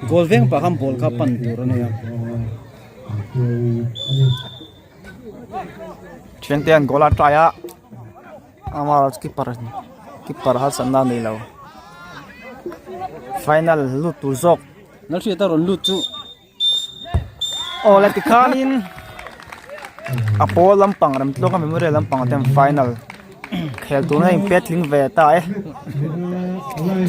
goal veng pah khan ball kha pan tur a nia. Thiante an goal a try a ama keeper keeper harsatna a nei lo final lut tur zawk. Lalhriata rawn lut chu. Aw le tikhanin a pawl lampang Remtluanga Memorial lampang ten final khel tuna in pet tling ve ta e.